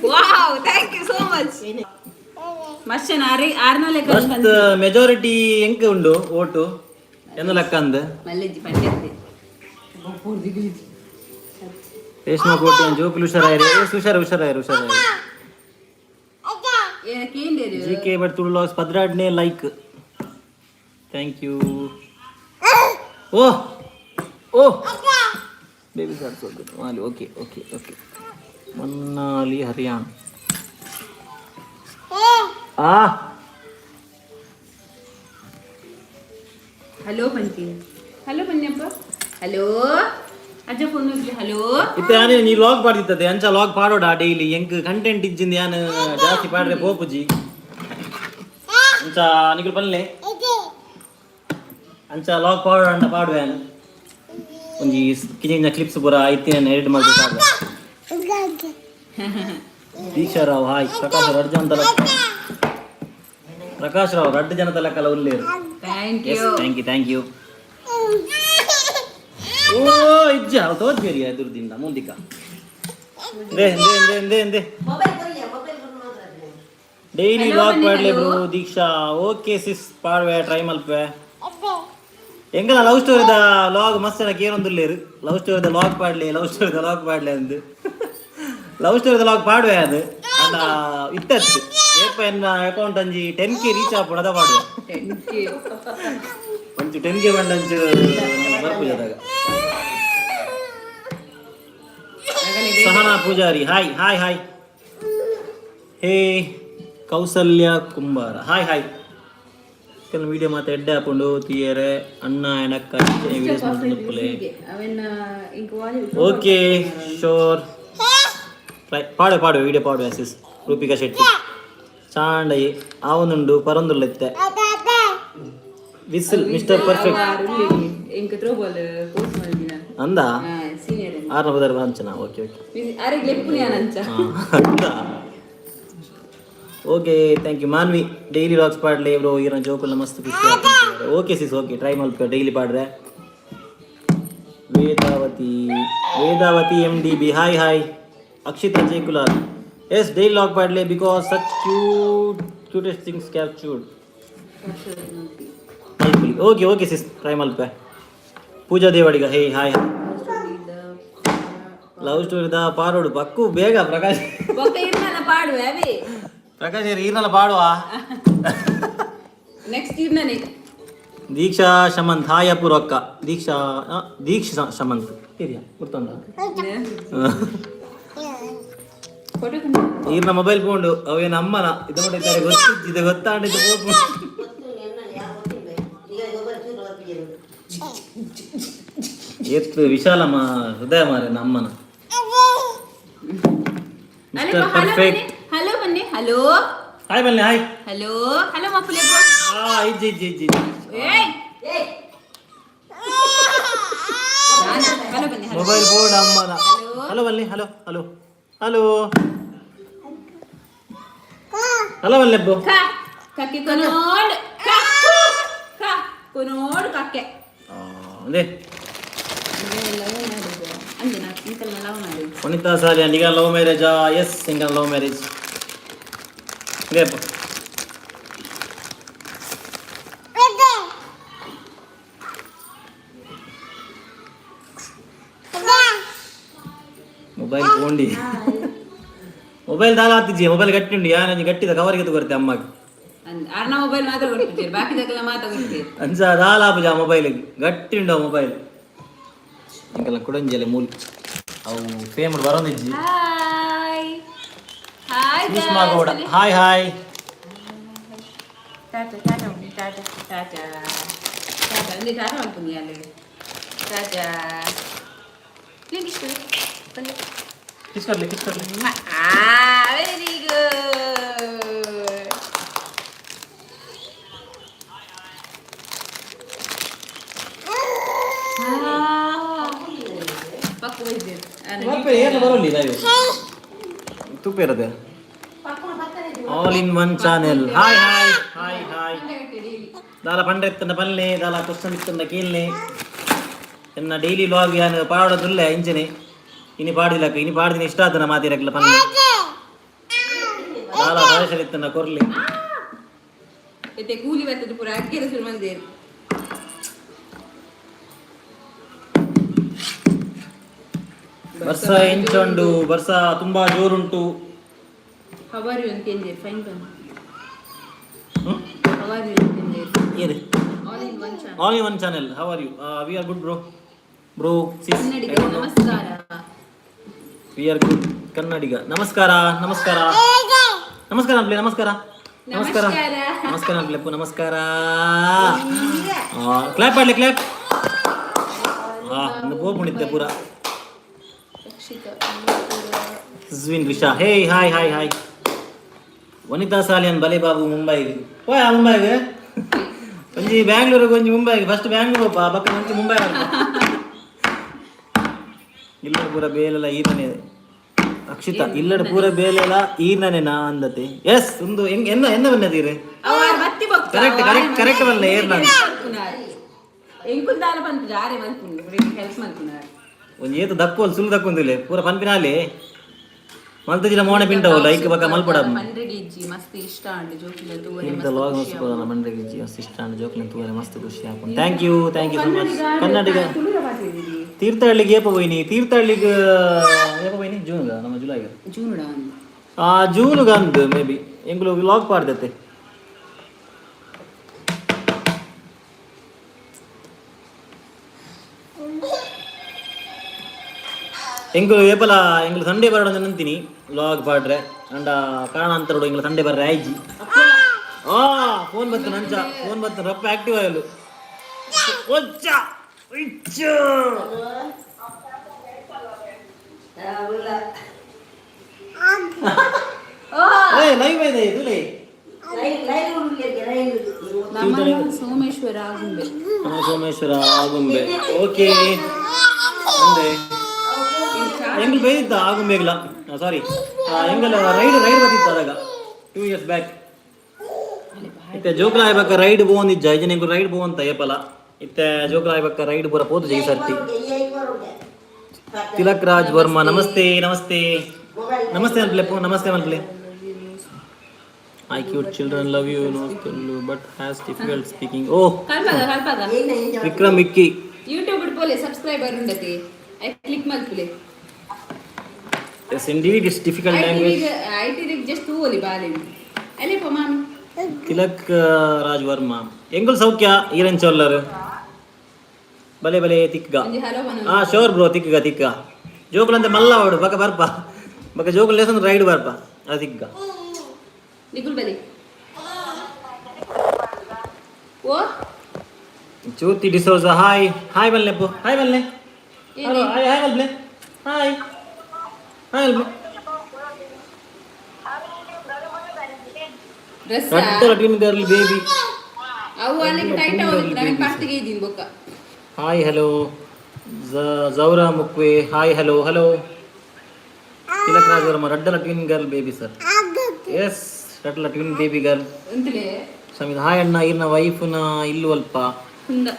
Wow, thank you so much. ಮಶ್ಚನ ಆರೆ ಆರ್ನಲೆ. ಮಸ್ತ್ ಮೆಜಾರಿಟಿ ಎಂಕ್ ಉಂಡು ಓಟು ಎಂದ ಲೆಕ್ಕ ಅಂದ್. ಮಲ್ಲೆಜ್ಜಿ ಪಂಡ್ಯತ್ತೆ. ರೇಷ್ಮಾ ಕೋಟೆ, ಜೋಕುಲು ಹುಷಾರಾಯಿರಿ. ಎಸ್, ಹುಷಾರು ಹುಷಾರಾಯಿರಿ ಹುಷಾರಾಯಿರಿ. ಏನಕ್ಕೆ? G K Bhat Tulu logs 12ನೇ like. Thank you. Oh oh, babies are so good. Okay okay okay. Manali Haryana. ಆ. ಹಲೋ ಪಂಚಿ, ಹಲೋ ಬನ್ನಿಯಪ್ಪ, ಹಲೋ ಅಜ್ಜ ಫೋನ್. ಹಲೋ. ಇತ್ತೆ ಯಾನೇ ನೀ ಲಾಗ್ ಪಾಡ್ದಿತ್ತದೆ, ಅಂಚ ಲಾಗ್ ಪಾಡೋಡ ಡೈಲಿ. ಎಂಕ್ ಕಂಟೆಂಟ್ ಇಜ್ಜಿಂದ ಯಾನ್ ಜಾಸ್ತಿ ಪಾಡ್ರೆ ಪೋಪುಜಿ. ಅಂಚ ನಿಕುಲು ಪನ್ಲೆ, ಅಂಚ ಲಾಗ್ ಪಾಡೋಡ ಅಂಡ ಪಾಡುವೆ ಯಾನ್. ಒಂಜಿ ಕಿಂಜ ಕ್ಲಿಪ್ಸ್ ಪೂರ ಇತ್ತಿನ ಎಡಿಟ್ ಮಲ್ತ್ ಪಾಡುವೆ. ದೀಕ್ಷಾ ರಾವ್, ಹಾಯ್. ಪ್ರಕಾಶ್ ರಾವ್, ರಡ್ಡು ಜನ ತಲಕ. ಪ್ರಕಾಶ್ ರಾವ್, ರಡ್ಡು ಜನ ತಲಕಲ ಉಲ್ಲೇರು. Thank yes you. Thank you, thank you. ಓ ಇಜ್ಜ ಅವು ತೋಜ್ಬೇರಿ ಎದುರುದಿಂದ ಮುಂದಿಕ they they they they they. Daily Hello, log ಬನ್ನಿ, ಪಾಡ್ಲೆ hello. Bro. ದೀಕ್ಷಾ, ಓಕೆ ಸಿಸ್, ಪಾಡ್ವೆ, ಟ್ರೈ ಮಲ್ಪೆ. ಎಂಗಲ ಲವ್ ಸ್ಟೋರಿದ ಲಾಗ್ ಮಸ್ತ್ ಜನಕ್ಕೆ ಏನೊಂದುಲ್ಲೇರು, ಲವ್ ಸ್ಟೋರಿದ ಲಾಗ್ ಪಾಡ್ಲೆ, ಲವ್ ಸ್ಟೋರಿದ ಲಾಗ್ ಪಾಡ್ಲೆ ಅಂದು. ಲವ್ ಸ್ಟೋರಿದ ಲಾಗ್ ಪಾಡುವೆ ಅದು ಅಂಡ ಇತ್ತತ್ತು ಏಪ ಎನ್ನ ಅಕೌಂಟ್ ಅಂಜಿ 10K reach ಆಪುಣದ ಪಾಡುವೆ. 10K. ಒಂಚು 10K ಬಂಡಂಚು ಬರ್ಪುಜದಾಗ. Sahana Poojary, hi hi hi. Hey, Kausalya Kumbara, hi hi. ಕೆಲವು ವಿಡಿಯೋ ಮಾತ್ರ ಎಡ್ಡೆ ಹಾಕೊಂಡು ತೀಯರೆ. ಅಣ್ಣ ಎನಕ್ಕ ವಿಡಿಯೋಸ್ ಮಾಡ್ಕೊಂಡು. ಅವೆನ್ನ ಇಂಕ. ಓಕೆ, ಶೋರ್, ಪಾಡು ಪಾಡು, ವಿಡಿಯೋ ಪಾಡು. ಸಿಸ್ ರೂಪಿಕಾ ಶೆಟ್ಟಿ, ಚಾಂಡೈ ಆವೊಂದುಂಡು ಪರೊಂದುಲ್ಲೆತ್ತೆ. ವಿಸಿಲ್ ಮಿಸ್ಟರ್ ಪರ್ಫೆಕ್ಟ್. ಇಂಕ ಥ್ರೋಬಾಲ್ ಕೋಚ್ ಮಲ್ದಿನ. ಅಂದ. ಸೀನಿಯರ್. ಆರ್ನ ಬದರ್ ವಾಂಚನ. Okay okay. ಅರೆಗ್ ಲೆಪ್ಪುನಿ ಅನಂಚ. Okay, thank you. Manvi, daily logs ಪಾಡ್ಲೆ bro, ಈರನ ಜೋಕುಲ್ಲ ಮಸ್ತ್ ಖುಷಿ. ಓಕೆ ಸಿಸ್, ಓಕೆ, ಟ್ರೈ ಮಲ್ಪ ಡೈಲಿ ಪಾಡ್ರೆ. Vedavathi, Vedavathi M D B, hi hi. Akshita Jaikulal, S, daily log ಪಾಡ್ಲೆ because such cute cutest things captured ಮಲ್ಪುಲಿ. Okay okay sis, try ಮಲ್ಪೆ. Pooja Devadiga, hey, hi hi. Love ಸ್ಟೋರಿದ ಪಾಡೋಡು ಪಕ್ಕು ಬೇಗ ಪ್ರಕಾಶ್. ಬೊಕ್ಕ ಇರ್ನಲ್ಲ ಪಾಡುವೆ ಅವೇ. ಪ್ರಕಾಶ್, ಈರ್ನಲ್ಲ ಪಾಡುವ. ನೆಕ್ಸ್ಟ್ ಇರ್ನನೆ. ದೀಕ್ಷಾ ಶಮಂತ್, ಹಾಯ್ ಅಪೂರ್ವ ಅಕ್ಕ. ದೀಕ್ಷಾ ದೀಕ್ಷಾ ಶಮಂತ್ ಏರಿಯಾ ಗೊತ್ತುಂಡ. ಫೋಟೋ. ಈರ್ನ ಮೊಬೈಲ್ ಫೋನ್ ಅವೇನ ಅಮ್ಮನ ಇದು ನೋಡಿದ್ದಾರೆ ಗೊತ್ತಿದ್ದು ಇದು ಗೊತ್ತಾಂಡ ಇದು ಪೋಪು. ಏತ್ ವಿಶಾಲ ಮಾ ಹೃದಯ ಮಾರೆ ಅಮ್ಮನ. Mister perfect. ಹಲೋ ಬನ್ನಿ, ಹಲೋ. ಹಾಯ್ ಬನ್ನಿ, ಹಾಯ್. ಹಲೋ ಹಲೋ ಮಕ್ಕಳೇ. ಆ ಇಜ್ಜಿ ಇಜ್ಜಿ ಇಜ್ಜಿ ಇಜ್ಜಿ. ಏಯ್, ಹಲೋ ಬನ್ನಿ, ಹಲೋ. ಮೊಬೈಲ್ ಫೋನ್ ಅಮ್ಮನ. ಹಲೋ ಬನ್ನಿ, ಹಲೋ ಹಲೋ ಹಲೋ ಹಲೋ ಬಲ್ಲೆಬ್ಬು. ಕ ಕಕ್ಕೆ ಕೊನೋಡ್ ಕ ಕ ಕೊನೋಡ್ ಕಕ್ಕೆ. ಅದೇ. ಲವ್ ಮ್ಯಾರೇಜ್ ಅಂದೆ ನಾ ಇಂಕಲ್ನ ಲವ್ ಮ್ಯಾರೇಜ್. ವನಿತಾ ಸಾಲಿ, ನಿಗ ಲವ್ ಮ್ಯಾರೇಜಾ? Yes, single love marriage. ಇದೇಪ್ಪ. ಮೊಬೈಲ್ ಪೋಂಡಿ ಮೊಬೈಲ್ ದಾಲ ಆತಿಜಿ. ಮೊಬೈಲ್ ಗಟ್ಟಿ ಉಂಡು. ಯಾನ್ ಗಟ್ಟಿದ ಕವರಿಗೆ ಕೊರ್ತೆ ಅಮ್ಮಗ್. ಅರ್ನ ಮೊಬೈಲ್ ಮಾತ್ರ ಕೊಡ್ತಿದ್ದೀರಿ, ಬಾಕಿದಕ್ಕೆಲ್ಲ ಮಾತ್ರ ಕೊಡ್ತೀರಿ. ಅಂಚ ದಾಲ ಆಪುಜ. ಆ ಮೊಬೈಲ್ ಗಟ್ಟಿ ಉಂಡು. ಆ ಮೊಬೈಲ್ ಎಂಕಲ್ಲ ಕುಡಂಜಿಯಲ್ಲ ಮೂಲ್ ಅವು fame ಬರೋದಿಜ್ಜಿ. Hi hi. Sushma Gowda, hi hi. Tata, Tata, Tata, Tata, Tata. ಒಂದು ಟಾಟಾ ಮಾಡ್ತೀನಿ ಅಲ್ಲಿ. ಟಾಟಾ. ಇಷ್ಟ. ಕಿಸ್ ಕೊಡ್ಲಿ, ಕಿಸ್ ಕೊಡ್ಲಿ. Very good. ಪಕ್ಕು ಬೈದೇರು. ಏನು ಬರೋಲ್ಲ ಲೈವ್ ತುಪ್ಪ ಇರದೆ. All in one channel, hi hi hi hi. ದಾಲ ಪಂಡ ಇತ್ತಂಡ ಪಲ್ಲೆ, ದಾಲ ಕ್ವಶನ್ ಇತ್ತಂಡ ಕೇಳ್ನೆ. ಎನ್ನ ಡೈಲಿ ವ್ಲಾಗ್ ಯಾನ್ ಪಾಡೋದುಲ್ಲ ಇಂಚನೆ. ಇನಿ ಪಾಡಿಲಕ್ಕ, ಇನಿ ಪಾಡಿದಿನ ಇಷ್ಟ ಆತನ ಮಾತಿರಕ್ಲ ಪಲ್ಲೆ. ದಾಲ ಸಜೆಷನ್ ಇತ್ತಂಡ ಕೊರ್ಲಿ. ಇತ್ತೆ ಕೂಲಿ ಬರ್ತದೆ ಪೂರ ಅಕ್ಕಿರ ಶುರು ಮಂದೇರು. ಬರ್ಸ ಎಂಚುಂಡು? ಬರ್ಸ ತುಂಬಾ ಜೋರುಂಟು. How are you ಅಂತ ಕೇಂದ್ರ ಫೈನ್ ಬಂದು. ಹ್ಮ್? How are you ಅಂತ ಕೇಂದ್ರ. ಏನು? All in one channel. All in one channel, how are you? We are good, bro, bro, sis. ಕನ್ನಡಿಗ ನಮಸ್ಕಾರ. We are good. ಕನ್ನಡಿಗ ನಮಸ್ಕಾರ, ನಮಸ್ಕಾರ, ನಮಸ್ಕಾರ ಅನ್ಪ್ಲೆ, ನಮಸ್ಕಾರ, ನಮಸ್ಕಾರ. ನಮಸ್ಕಾರ. ನಮಸ್ಕಾರ ಅನ್ಪ್ಲೆಪ್ಪು, ನಮಸ್ಕಾರ. ಕ್ಲಾಪ್ ಮಾಡಲಿ, ಕ್ಲಾಪ್. ಹಾ, ಒಂದು ಪೋಪುಣಿದ್ದೆ ಪೂರ. ರಕ್ಷಿತ. ಜ್ವಿನ್ ರಿಷಾ, ಹೇ, ಹಾಯ್ ಹಾಯ್ ಹಾಯ್. ವನಿತಾ ಸಾಲಿಯನ್, ಬಲೆ ಬಾಬು ಮುಂಬೈಗೆ ಹೋಯ್. ಮುಂಬೈಗೆ ಒಂಜಿ ಬ್ಯಾಂಗ್ಳೂರಿಗೆ, ಒಂಜಿ ಮುಂಬೈಗೆ. ಫಸ್ಟ್ ಬ್ಯಾಂಗ್ಳೂರು ಬಾ, ಬಕ್ಕ ಒಂಜಿ ಮುಂಬೈ. ಇಲ್ಲ, ಪೂರ ಬೇಲೆಲ್ಲ ಈರನೇ. ಅಕ್ಷಿತಾ, ಇಲ್ಲಡ ಪೂರ ಬೇಲೆಲ್ಲ ಈರ್ನನೇನಾ ಅಂದತೆ. ಎಸ್, ಒಂದು ಹೆಂಗ್ ಎನ್ನ ಎನ್ನ ಬಂದೀರಿ? ಕರೆಕ್ಟ್, ಕರೆಕ್ಟ್, ಕರೆಕ್ಟ್ ಬಲ್ಲ ಏರ್ನ. ಎಂಕುಂದಾಲ ಪನ್ಪುಜ, ಆರೆ ಮಲ್ಪುಂಡು, ಹೆಲ್ಪ್ ಮಲ್ಪುನಾರ್. ಒಂಜಿ ಏತು ದಕ್ಕುವಲ್ ಸುಳ್ಳು ದಕ್ಕೊಂದಿಲ್ಲ ಪೂರ ಪನ್ಪಿನಾಲೆ ಮಲ್ತಜಿನ ಮೋಣೆ ಪಿಂಟವಲ್ಲ ಐಕ್ ಬಕ್ಕ ಮಲ್ಪಡ. ಪಂಡ್ರೆಗೆ ಇಜ್ಜಿ, ಮಸ್ತ್ ಇಷ್ಟ ಅಂಡ್ ಜೋಕಿಲ ತೂವರೆ. ಇಂತ ಲಾಗ್ ಮಸ್ತ್ ಮಂಡ್ರಿಗೆ ಇಜ್ಜಿ, ಮಸ್ತ್ ಇಷ್ಟ ಅಂಡ್ ಜೋಕ್ಲಿನ ತೂವರೆ ಮಸ್ತ್ ಖುಷಿ ಆಪುಂಡು. Thank you, thank you so much. ಕನ್ನಡಿಗ. ತೀರ್ಥಹಳ್ಳಿಗೆ ಏಪ ಹೋಯ್ನಿ? ತೀರ್ಥಹಳ್ಳಿಗೆ ಏಪ ಹೋಯ್ನಿ? ಜೂನ್ಗ ನಮ್ಮ ಜುಲೈಗೆ? ಜೂನ್. ಆ ಜೂನ್ಗ ಅಂದ್ ಮೇ ಬಿ. ಎಂಗುಲು ವ್ಲಾಗ್ ಪಾಡ್ದತ್ತೆ. ಎಂಗುಲು ಏಪಲ ಎಂಗುಲು ಸಂಡೇ ಬರೋಣ ಅಂತೀನಿ ವ್ಲಾಗ್ ಪಾಡ್ರೆ. ಅಂಡ ಕಾರಣಾಂತರಡು ಎಂಗುಲು ಸಂಡೇ ಬರ್ರೆ ಆಯ್ಜಿ. ಆ ಫೋನ್ ಬತ್ತು ನಂಚ, ಫೋನ್ ಬತ್ತು. ರಪ್ಪ ಆಕ್ಟಿವ್ ಆಯಲು. ಒಚ್ಚ ಇಚ್ಚ. ಏ, ಲೈವ್ ಇದೆ ಇದು ಲೈ. ನಮ್ಮ ಸೋಮೇಶ್ವರ ಆಗುಂಬೆ. ನಮ್ಮ ಸೋಮೇಶ್ವರ ಆಗುಂಬೆ, ಓಕೆ. ಅಂದೆ ಎಂಗ್ಲು ಬೈದಿತ್ತ ಆಗುಂಬೆಗ್ಲ, ಸಾರಿ, ಎಂಗಲ ರೈಡ್ ರೈಡ್ ಬರ್ತಿತ್ತ ಅದಾಗ 2 ಇಯರ್ಸ್ ಬ್ಯಾಕ್. ಇತ್ತೆ ಜೋಕುಲಾಯ್ ಬಕ್ಕ ರೈಡ್ ಪೋವೊಂದಿಜ್ಜ. ಇಜ್ಜನ ಎಂಕುಲು ರೈಡ್ ಪೋವಂತ ಏಪಲ. ಇತ್ತೆ ಜೋಕುಲಾಯ್ ಬಕ್ಕ ರೈಡ್ ಪೂರ ಪೋತು ಈ ಸರ್ತಿ. ತಿಲಕ್ ರಾಜ್ ವರ್ಮಾ, ನಮಸ್ತೆ, ನಮಸ್ತೆ, ನಮಸ್ತೆ ಅನ್ಪ್ಲೆ, ನಮಸ್ತೆ ಅನ್ಪ್ಲೆ. I cute children, love you, no but has difficult speaking. Oh. ಕಲ್ಪಗ ಕಲ್ಪಗ. ವಿಕ್ರಮ್ ವಿಕ್ಕಿ. ಯೂಟ್ಯೂಬ್ ಪೋಲೆ ಸಬ್ಸ್ಕ್ರೈಬರ್ ಉಂಡತಿ, I click ಮಲ್ಪುಲೆ. Yes, indeed, it's difficult language. I T just ತೂವಲಿ ಬಾಲೆ ಅಲ್ಲೇ ಮಾಮಿ. ತಿಲಕ್ ರಾಜ್ ವರ್ಮಾ, ಎಂಗುಲ್ ಸೌಖ್ಯ. ಈರನ್ ಚೊಲ್ಲರ್, ಬಲೆ ಬಲೆ ತಿಕ್ಗ. ಒಂಜಿ ಹಲೋ ಮನ. ಹಾ, ಶೋರ್ ಬ್ರೋ, ತಿಕ್ಗ ತಿಕ್ಗ. ಜೋಕುಲಂತೆ ಮಲ್ಲ ಅವಡು ಬಕ ಬರ್ಪ ಬಕ. ಜೋಕುಲ್ ಲೇಸನ್ ರೈಡ್ ಬರ್ಪ ಅದು ತಿಕ್ಗ. ನಿಕುಲ್ ಬಲಿ ಓ. ಜ್ಯೋತಿ ಡಿಸೋಜ, ಹಾಯ್ ಹಾಯ್ ಬಲ್ಲೆಪ್ಪು, ಹಾಯ್ ಬಲ್ಲೆ. ಹಲೋ, ಹಾಯ್ ಹಾಯ್ ಬಲ್ಲೆ, ಹಾಯ್ ಹಾಯ್ ಬಲ್ಲೆ. ಡ್ರೆಸ್. ರಟ್ಟರ ಟ್ವಿನ್ ಗರ್ಲ್ ಬೇಬಿ. ಅವು ಅಲ್ಲಿಗೆ ಟೈಟ್ ಆಗುತ್ತೆ, ನಮಗೆ ಪಾಸ್ಟಿಗೆ ಇದ್ದೀನಿ ಬೊಕ್ಕ. Hi hello. ಜೌರಾ ಮುಕ್ವೆ, hi, hello hello. Tilak Raj Varma, ರಡ್ಡಲ twin girl baby sir. Yes, ರಡ್ಡಲ ಟ್ವಿನ್ ಬೇಬಿ ಗರ್ಲ್. ಅಂತಲೇ. ಸಮಿತ್, ಹಾಯ್ ಅಣ್ಣ. ಇರ್ನ ವೈಫ್ನ ಇಲ್ಲು ಅಲ್ಪ. ಕುಂದ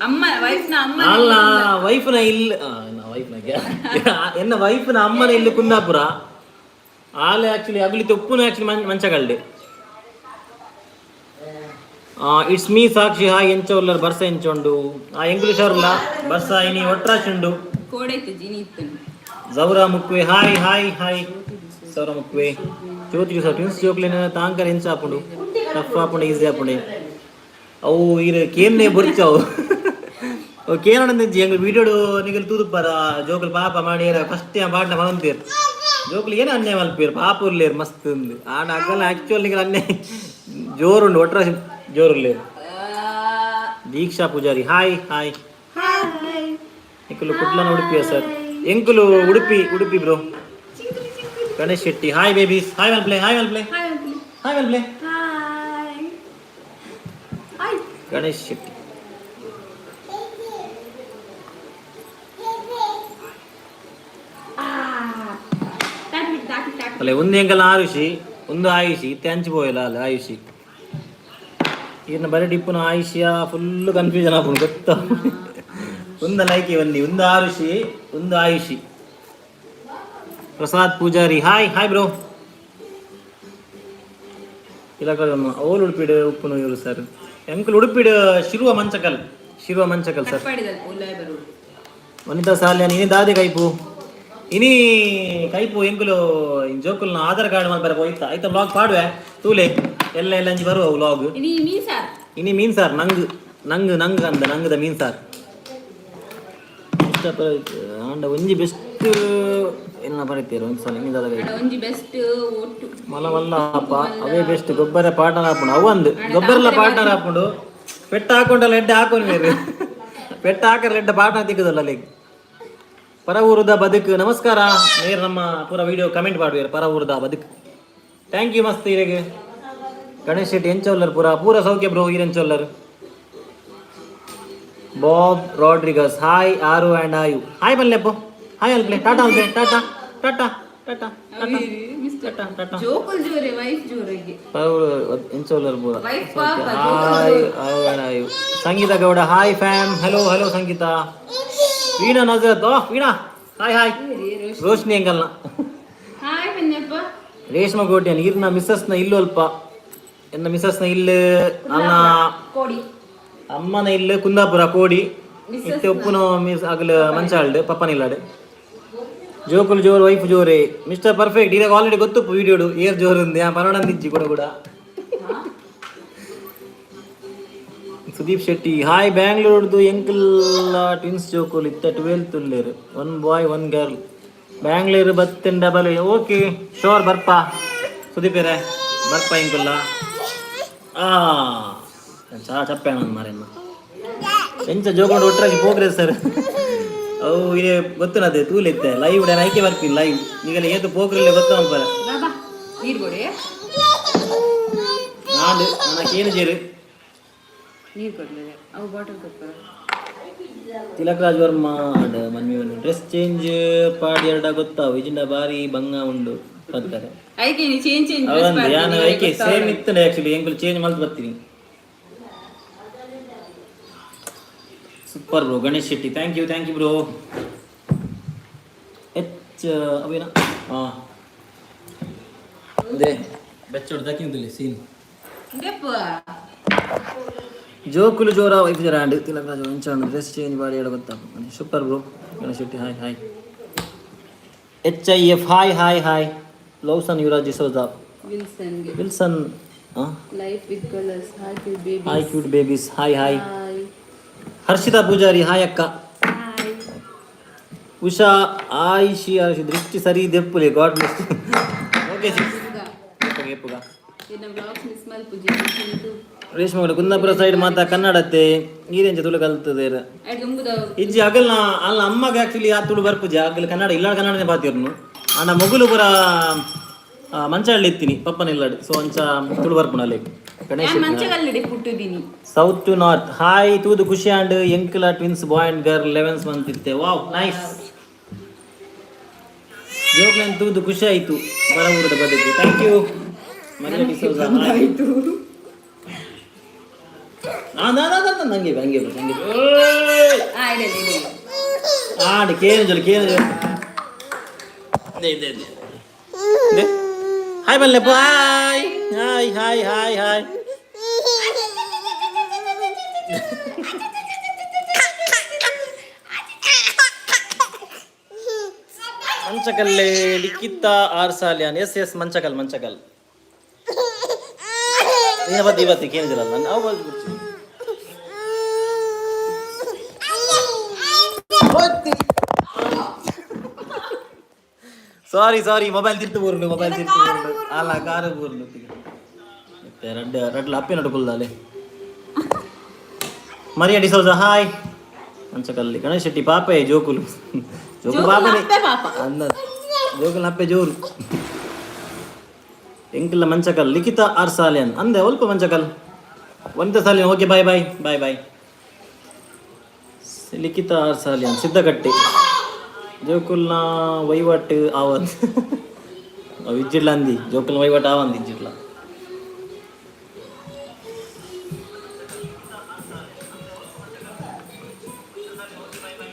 ಅಮ್ಮ ವೈಫ್ನ ಅಮ್ಮ. ಅಲ್ಲ, ವೈಫ್ನ ಇಲ್ಲ, ವೈಫ್ನ ಎನ್ನ ವೈಫ್ನ ಅಮ್ಮನ ಇಲ್ಲು ಕುಂದಾಪುರ. ಆಲೆ ಆಕ್ಚುಲಿ ಅಗಲಿ ತೊಪ್ಪುನ ಆಕ್ಚುಲಿ ಮಂಚಗಲ್ಡೆ. It's me Sakshi, hi. ಎಂಚ ಉಲ್ಲರ್? ಬರ್ಸ ಎಂಚುಂಡು? ಆ ಎಂಗ್ಲಿಷ್ ಅವ್ರಲ್ಲ. ಬರ್ಸ ಇನಿ ಒಟ್ರಾಶ್ ಉಂಡು. ಕೋಡೈತೆ ಜಿನಿ ಇತ್ತು. Zaura Mukve, hi hi hi Zaura Mukve. Jyothi sir, twins ಜೋಕ್ಲಿನ ತಾಂಕರ್ ಎಂಚ ಆಪುಂಡು? ಟಫ್ ಆಪುಂಡು, ಈಸಿ ಆಪುಂಡು? ಅವು ಇರು ಕೇನ್ನೆ ಬೊರ್ಚವು. ಅವು ಕೇನೊಂದಿಂಚಿ ಎಂಗ್ ವೀಡಿಯೋಡು ನಿಗಲ್ ತೂದುಪ್ಪರ. ಜೋಕುಲು ಪಾಪ ಮಾಡಿ ಫಸ್ಟ್ ಪಾಡ್ನ ಮಲಂತೇರು. ಜೋಕುಲು ಏನು ಅನ್ಯಾಯ ಮಲ್ಪೇರು, ಪಾಪ ಉಲ್ಲೇರು ಮಸ್ತ್ ಉಂದು. ಆಂಡ ಅಗಲ ಆಕ್ಚುअಲ್ ನಿಗಲ್ ಅನ್ಯಾಯ ಜೋರುಂಡು, ಒಟ್ರ ಜೋರುಲ್ಲೇರು. Deeksha Poojary, hi hi. ನಿಕುಲು ಕುಡ್ಲನ ಉಡುಪಿಯ ಸರ್? ಎಂಕುಲು Udupi, Udupi bro. Ganesh Shetty, hi babies. Hi ಮಲ್ಪ್ಲೆ, hi ಮಲ್ಪ್ಲೆ, hi ಮಲ್ಪ್ಲೆ. Hi hi. ಗಣೇಶ್ ಶೆಟ್ಟಿ. ಅಲ್ಲ, ಒಂದು ಎಂಕಲ್ ಆರುಷಿ, ಒಂದು ಆಯುಷಿ ಇತ್ತೆ ಅಂಚಿ ಪೋಯಲ್ಲ. ಅಲ್ಲ, ಆಯುಷಿ ಈರ್ನ ಬರೀ ಡಿಪ್ಪುನ ಆಯುಷ್ಯ ಫುಲ್ ಕನ್ಫ್ಯೂಷನ್ ಆಪುಂಡು, ಗೊತ್ತ? ಒಂದು ಲೈಕ್ ಒಂದಿ, ಒಂದು ಆರುಷಿ, ಒಂದು Ayushi. Prasad Poojary, hi hi bro. ಇಲ್ಲ, ಓಲ್ ಉಡುಪಿಡು ಉಪ್ಪುನು ಇವರು ಸರ್? ಎಂಕುಲು ಉಡುಪಿಡು, ಶಿರುವ ಮಂಚಕಲ್, ಶಿರುವ ಮಂಚಕಲ್ ಸರ್. ವನಿತಾ ಸಾಲ್ಯಾನ್, ಇನಿ ದಾದೆ ಕೈಪು? ಇನಿ ಕೈಪು ಎಂಕುಲು ಜೋಕುಲ್ನ ಆಧಾರ್ ಕಾರ್ಡ್ ಮಲ್ಪರೆ ಪೋಯಿತ್ತ. ಐತ ವ್ಲಾಗ್ ಪಾಡುವೆ, ತೂಲೆ. ಎಲ್ಲ ಎಲ್ಲ ಅಂಚಿ ಬರುವ ವ್ಲಾಗ್. ಇನಿ ಮೀನ್ ಸಾರ್. ಇನಿ ಮೀನ್ ಸಾರ್. ನಂಗ್ ನಂಗ್ ನಂಗ್ ಅಂದ ನಂಗದ ಮೀನ್ ಸಾರ್ ಇಷ್ಟ. ಆಂಡ ಒಂಜಿ ಬೆಸ್ಟ್ ಏನ ಬರೀತೀರ ಒಂಜಿ ಸಲ ಇನಿ ದಾದ ಕೈಪು? ಒಂಜಿ ಬೆಸ್ಟ್ ಒಟ್ಟು. ಮಲ್ಲ ಮಲ್ಲ ಅಪ್ಪ, ಅವೇ ಬೆಸ್ಟ್. ಗೊಬ್ಬರ ಪಾರ್ಟ್ನರ್ ಆಪುಂಡು ಅವು ಅಂದ್. ಗೊಬ್ಬರಲ ಪಾರ್ಟ್ನರ್ ಆಪುಂಡು. ಪೆಟ್ಟ ಹಾಕೊಂಡಲ್ಲ ಎಡ್ಡೆ ಹಾಕೊಂಡು ಮೇರು. ಪೆಟ್ಟ ಹಾಕರೆ ಎಡ್ಡೆ ಪಾರ್ಟ್ನರ್ ತಿಕ್ಕದಲ್ಲ. ಲೈಕ್ ಪರ ಊರದ ಬದುಕು, ನಮಸ್ಕಾರ. ನೇರ ನಮ್ಮ ಪೂರ ವಿಡಿಯೋ ಕಮೆಂಟ್ ಮಾಡುವೇರು. ಪರ ಊರದ ಬದುಕು, thank you ಮಸ್ತ್ ಇರೆಗೆ. ಗಣೇಶ್ ಶೆಟ್ಟಿ, ಎಂಚೊಲ್ಲರ್ ಪೂರ? ಪೂರ ಸೌಖ್ಯ ಬ್ರೋ, ಈರೆಂಚೊಲ್ಲರ್? Bob Rodrigues, hi Aaru and Ayu. Hi ಬಲ್ಲೆಪ್ಪು, ಹಾಯ್ ಅಲ್ಪ್ಲೆ, ಟಾಟಾ ಅಲ್ಪ್ಲೆ, tata tata tata tata tata. ಜೋಕುಲ್ ಜೋರೆ, ವೈಫ್ ಜೋರೆಗೆ. ಎಂಚೊಲ್ಲರ್ ಪೂರ? ವೈಫ್ ಪಾಪ. Hi Aaru and Ayu. Sangeetha Gowda, hi fam. Hello hello Sangeetha. Veena Nazarath, oh Veena, hi hi. Roshini ಎಂಗಲ್ನ. ಹಾಯ್ ಪನ್ಯಪ್ಪ. ರೇಷ್ಮಾ ಕೋಟ್ಯಾನ್, ಈರ್ನ ಮಿಸ್ಸಸ್ನ ಇಲ್ಲು ಅಲ್ಪ? ಎನ್ನ ಮಿಸ್ಸಸ್ನ ಇಲ್ಲು ಅನ್ನ ಕೋಡಿ. ಅಮ್ಮನ ಇಲ್ಲು ಕುಂದಾಪುರ ಕೋಡಿ. ಇತ್ತೆ ಉಪ್ಪುನ ಮಿಸ್ ಅಗಲ ಮಂಚಾಲ್ಡ್ ಪಪ್ಪನ ಇಲ್ಲಾಡು. ಜೋಕುಲು ಜೋರು, ವೈಫ್ ಜೋರೆ. ಮಿಸ್ಟರ್ ಪರ್ಫೆಕ್ಟ್, ಇದಾಗ ಆಲ್ರೆಡಿ ಗೊತ್ತುಪ್ಪು ವಿಡಿಯೋಡು ಏರ್ ಜೋರು ఉంది. ಆ ಪರವಣಂದಿಜ್ಜಿ ಕೂಡ ಕೂಡ. ಸುದೀಪ್ ಶೆಟ್ಟಿ, ಹಾಯ್. ಬ್ಯಾಂಗ್ಳೂರ್ದು ಎಂಕಲ್ ಟ್ವಿನ್ಸ್ ಜೋಕುಲು ಇತ್ತ 12th ಉಲ್ಲೇರು, one boy one girl. Bangalore ಬತ್ತಿನ ಡಬಲ್. ಓಕೆ, ಶೋರ್, ಬರ್ಪ ಸುದೀಪ್ ಬರ್ಪ ಎಂಕುಲ್ಲ. ಆ ಚಾ ಚಪ್ಪೆ ಮಾರೇನ ಎಂಚ ಜೋಕೊಂಡು ಒಟ್ಟರಾಗಿ ಪೋಗ್ರೆ ಸರ್. ಅವು ಇದೇ ಗೊತ್ತುನದೆ ತೂಲಿತ್ತೆ ಲೈವ್ ನಾನು ಐಕೆ ಬರ್ತೀನಿ ಲೈವ್. ಈಗೆಲ್ಲ ಏತು ಪೋಗ್ರಿಲ್ಲ ಗೊತ್ತ ಮಲ್ಪರೆ. ಬಾಬಾ, ನೀರು ಕೊಡಿ. ನಾನು ನನ್ನ ಏನು ಜೇರು. ನೀರು ಕೊಡ್ಲಿಲ್ಲ, ಅವು ಬಾಟಲ್ ಕೊಡ್ತಾರ. ತಿಲಕ್ ರಾಜ್ ವರ್ಮಾ ಅಂಡ್ ಮನ್ವಿ, ಡ್ರೆಸ್ ಚೇಂಜ್ ಪಾಡಿ ಎರಡ ಗೊತ್ತಾವು ಇಜಿಂಡ ಬಾರಿ ಬಂಗ ಉಂಡು ಪಂತಾರೆ. ಐಕೆ ನೀ ಚೇಂಜ್ ಚೇಂಜ್. ಅವಂದು ಯಾನ್ ಐಕೆ ಸೇಮ್ ಇತ್ತು ಆಕ್ಚುಲಿ. ಎಂಕುಲು ಚೇಂಜ್ ಮಲ್ತ್ ಬರ್ತೀನಿ. Super bro. Ganesh Shetty, thank you, thank you bro. H ಅವೇನ ಹಾಂ ಅದೇ ಬೆಚ್ಚೋಡು ದಕ್ಕಿಂದಿಲ್ಲ ಸೀನ್. ಜೋಕುಲು ಜೋರ, ವೈಫ್ ಜೋರ ಅಂಡ್ ತಿಲಕ್ ರಾಜ್ ಒಂಚ ಡ್ರೆಸ್ ಚೇಂಜ್ ಮಾಡಿ ಹೇಳ ಗೊತ್ತಾ. Super bro. Ganesh Shetty, hi hi. H I F, hi hi hi. Lawson Yuvraj D'Souza. ವಿಲ್ಸನ್ಗೆ. Wilson. Life with colours, hi cute baby. Hi cute babies, hi hi. Hi. Harshita Poojary, hi ಅಕ್ಕ. Hi. Usha ಆಯಿಷಿ ಆಯುಷಿ, ದೃಷ್ಟಿ ಸರಿ ದೆಪ್ಪುಲೆ, god bless. Okay ಸಿಸ್, ಎಪ್ಪುಗ. ನಿನ್ನ vlogs miss ಮಲ್ಪುಜಿ. ರೇಷ್ಮೆ Gowda, Kundapura side ಮಾತ ಕನ್ನಡತ್ತೆ, ನೀರೆಂಚ ತುಳು ಕಲ್ತದೇರ? ದುಂಬುದ. ಇಜ್ಜಿ, ಅಗಲ್ನ ಅಲ್ಲ, ಅಮ್ಮಗೆ ಆಕ್ಚುಲಿ ಆ ತುಳು ಬರ್ಪುಜಿ. ಅಗಲ್ ಕನ್ನಡ ಇಲ್ಲ, ಕನ್ನಡನೇ ಪಾತಿರ್ನು. ಅಣ್ಣ ಮೊಗುಲು ಪುರ ಮಂಚಾಳ್ಳಿ ಇತ್ತೀನಿ ಪಪ್ಪನ ಇಲ್ಲಡ್. ಸೊ ಅಂಚ ತುಳು ಬರ್ಪುನ ಅಲ್ಲಿ. ಗಣೇಶ್. ಮಂಚಗಲ್ಲಡೆ ಪುಟ್ಟುದೀನಿ. ಸೌತ್ ಟು ನಾರ್ತ್, ಹಾಯ್. ತೂದು ಖುಷಿ ಅಂಡ್. ಎಂಕಲ twins boy and girl, 11 month ಇತ್ತೆ. ವಾವ್, ನೈಸ್. ಜೋಕ್ಲೆನ್ ತೂದು ಖುಷಿ ಆಯ್ತು. ಬರವೂರದ ಬದುಕು, thank you. Maria D'Souza, ಆಯ್ತು. ಹಂಗೆ ಹಂಗೆ ಹಂಗೆ. ಆ ಇಡಲಿ ಇಡಲಿ. ಆಂಡ್ ಕೇನು ಜೊಲ್, ಕೇನು ಜೊಲ್. ಇದೆ ಇದೆ ಇದೆ ಇದೆ. ಹಾಯ್ ಬಲ್ಲೆಪ್ಪ, hi hi hi hi hi. ಮಂಚಕಲ್ಲೇ Likhitha R Salian. Yes yes, Manchakal Manchakal. ಇವತ್ತು ಇವತ್ತು ಕೇಳಿದಿರಲ್ಲ ನಾನು ಅವು. ಸಾರಿ ಸಾರಿ, ಮೊಬೈಲ್ ತಿರ್ತು ಬೂರ್ಲು, ಮೊಬೈಲ್ ತಿರ್ತು ಬೂರ್ಲು. ಅಲ್ಲ, ಕಾರು ಬೂರ್ಲು. ಮತ್ತೆ ರಡ್ಡ್ ರಡ್ಲ ಅಪ್ಪೆ ನಡುಕುಲ್ದಾಲೆ. ಮರಿಯ ಡಿಸೋಜ ಹಾಯ್. ಮಂಚಕಲ್ಲಿ ಗಣೇಶ್ ಶೆಟ್ಟಿ ಪಾಪೆ. ಜೋಕುಲು ಜೋಕುಲು. ಜೋಕುಲು. ಪಾಪನೆ. ಅಪ್ಪೆ ಪಾಪ. ಅಂದ ಜೋಕುಲು ಅಪ್ಪೆ ಜೋರು. ಎಂಕುಲ್ಲ ಮಂಚಕಲ್ ಲಿಖಿತ ಆರ್ ಸಾಲಿಯನ್ ಅಂದೆ. ಒಲ್ಪ Manchakal Vanitha Salian. Okay, bye bye bye bye. Likhitha R Salian Siddakatte. ಜೋಕುಲ್ನ ವಹಿವಾಟು ಆವಂದ್ ಅವು ಇಜ್ಜಿಡ್ಲ ಅಂದಿ. ಜೋಕುಲ್ನ ವಹಿವಾಟು ಆವಂದ್ ಇಜ್ಜಿಡ್ಲ.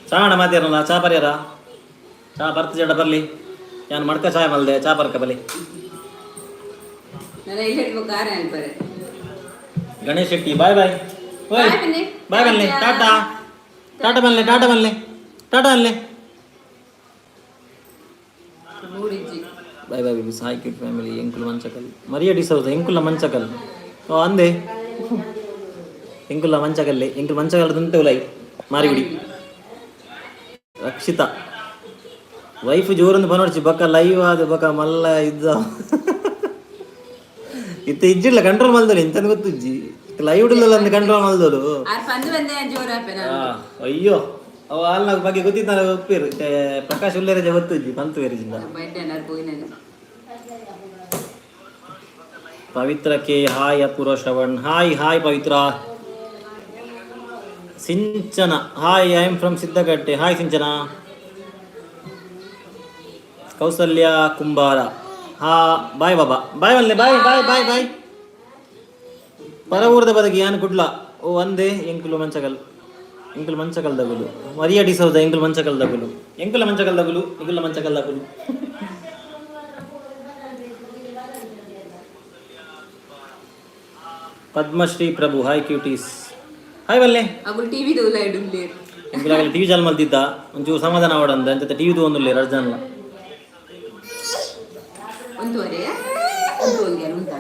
ಚಾ ಅಣ್ಣ ಮಾತಾಡಲ್ಲ. ಚಾ ಬರ್ಯಾರ? ಚಾ ಬರ್ತ ಜಡ ಬರ್ಲಿ. ಯಾನ್ ಮಡ್ಕ ಚಾಯ್ ಮಲ್ದೆ. ಚಾ ಬರ್ಕ ಬಲಿ. ನನ್ನ ಇಲ್ಲಿ ಹಿಡ್ಬೇಕು ಕಾರ ಅನ್ಪರೆ. Ganesh Shetty bye bye. ಓಯ್. Bye ಬನ್ನಿ. ಬಾಯ್ ಬನ್ನಿ. ಟಾಟಾ ಟಾಟಾ ಬನ್ನಿ, ಟಾಟಾ ಬನ್ನಿ, ಟಾಟಾ ಬನ್ನಿ. ಮೂಡಿಜ್ಜಿ. Bye bye baby. Sai cute family. ಎಂಕುಲು ಮಂಚಕಲ್ ಮರಿಯ ಡಿಸೌಸ್. ಎಂಕುಲ ಮಂಚಕಲ್. ಓ ಅಂದೆ, ಎಂಕುಲ ಮಂಚಕಲ್ಲೆ. ಎಂಕುಲು ಮಂಚಕಲ್ ದಂತೆ ಉಲೈ ಮಾರಿಗುಡಿ. ರಕ್ಷಿತಾ ವೈಫ್ ಜೋರೊಂದು ಬನೋಡ್ಚಿ ಬಕ್ಕ ಲೈವ್ ಆದ ಬಕ್ಕ ಮಲ್ಲ ಇದ್ದ ಇತ್ತ ಇಜ್ಜಿಡ್ಲ. ಕಂಟ್ರೋಲ್ ಮಲ್ದೋಲು ಎಂತಂದ್ ಗೊತ್ತುಜ್ಜಿ. ಲೈವ್ ಅಂದ್ ಕಂಟ್ರೋಲ್ ಮಲ್ದೋಲು. ಆರ್ ಪಂದು ಬಂದೆ ಜೋರ ಆಪೆ ನಾನು. ಅಯ್ಯೋ, ಅವ ಅಲ್ನ ಬಗ್ಗೆ ಗೊತ್ತಿತ್ತು ಒಪ್ಪೇರು. ಪ್ರಕಾಶ್ ಉಲ್ಲೇರಜ ಗೊತ್ತುಜ್ಜಿ ಪಂತು ಬೇರೆಜಿಂದ. ಬೈಟ್ ಏನಾರು ಪೋಯಿನ. Pavitra K hi. Apoorva Shravan hi hi. Pavitra Sinchana hi. I am from Siddakatte. Hi Sinchana. Kausalya Kumbara ha boy Baba boy ಮಲ್ಲೆ ಬಾಯ್ ಬಾಯ್ ಬಾಯ್ ಬಾಯ್. ಪರವೂರದ ಬದಗಿ ಯಾನ್ ಕುಡ್ಲ. ಓ ಅಂದೆ. ಎಂಕುಲು ಮಂಚಕಲ್, ಎಂಕುಲು ಮಂಚಕಲ್ ದಗುಲು. ಮರಿಯ ಡಿಸೌದ. ಎಂಕುಲು ಮಂಚಕಲ್ ದಗುಲು, ಎಂಕುಲ ಮಂಚಕಲ್ ದಗುಲು, ಎಂಕುಲ ಮಂಚಕಲ್ ದಗುಲು. ಪದ್ಮಶ್ರೀ ಪ್ರಭು ಹಾಯ್. ಕ್ಯೂಟೀಸ್ ಹಾಯ್ ಬಲ್ಲೆ. ಅಗುಲ್ ಟಿವಿ ದೂಲ ಇಡುಂಲೇರು. ಎಂಕುಲಾಗಲಿ ಟಿವಿ ಚಾಲು ಮಲ್ತಿದ್ದ. ಒಂಚೂರು ಸಮಾಧಾನ ಅವಡಂದ ಅಂಚತೆ ಟಿವಿ ತಗೊಂದುಲ್ಲೇರು ಅರ್ಜನ್ಲ. ಒಂದೂವರೆ ಒಂದೂವರೆಗೆ ಉಂಟಾ?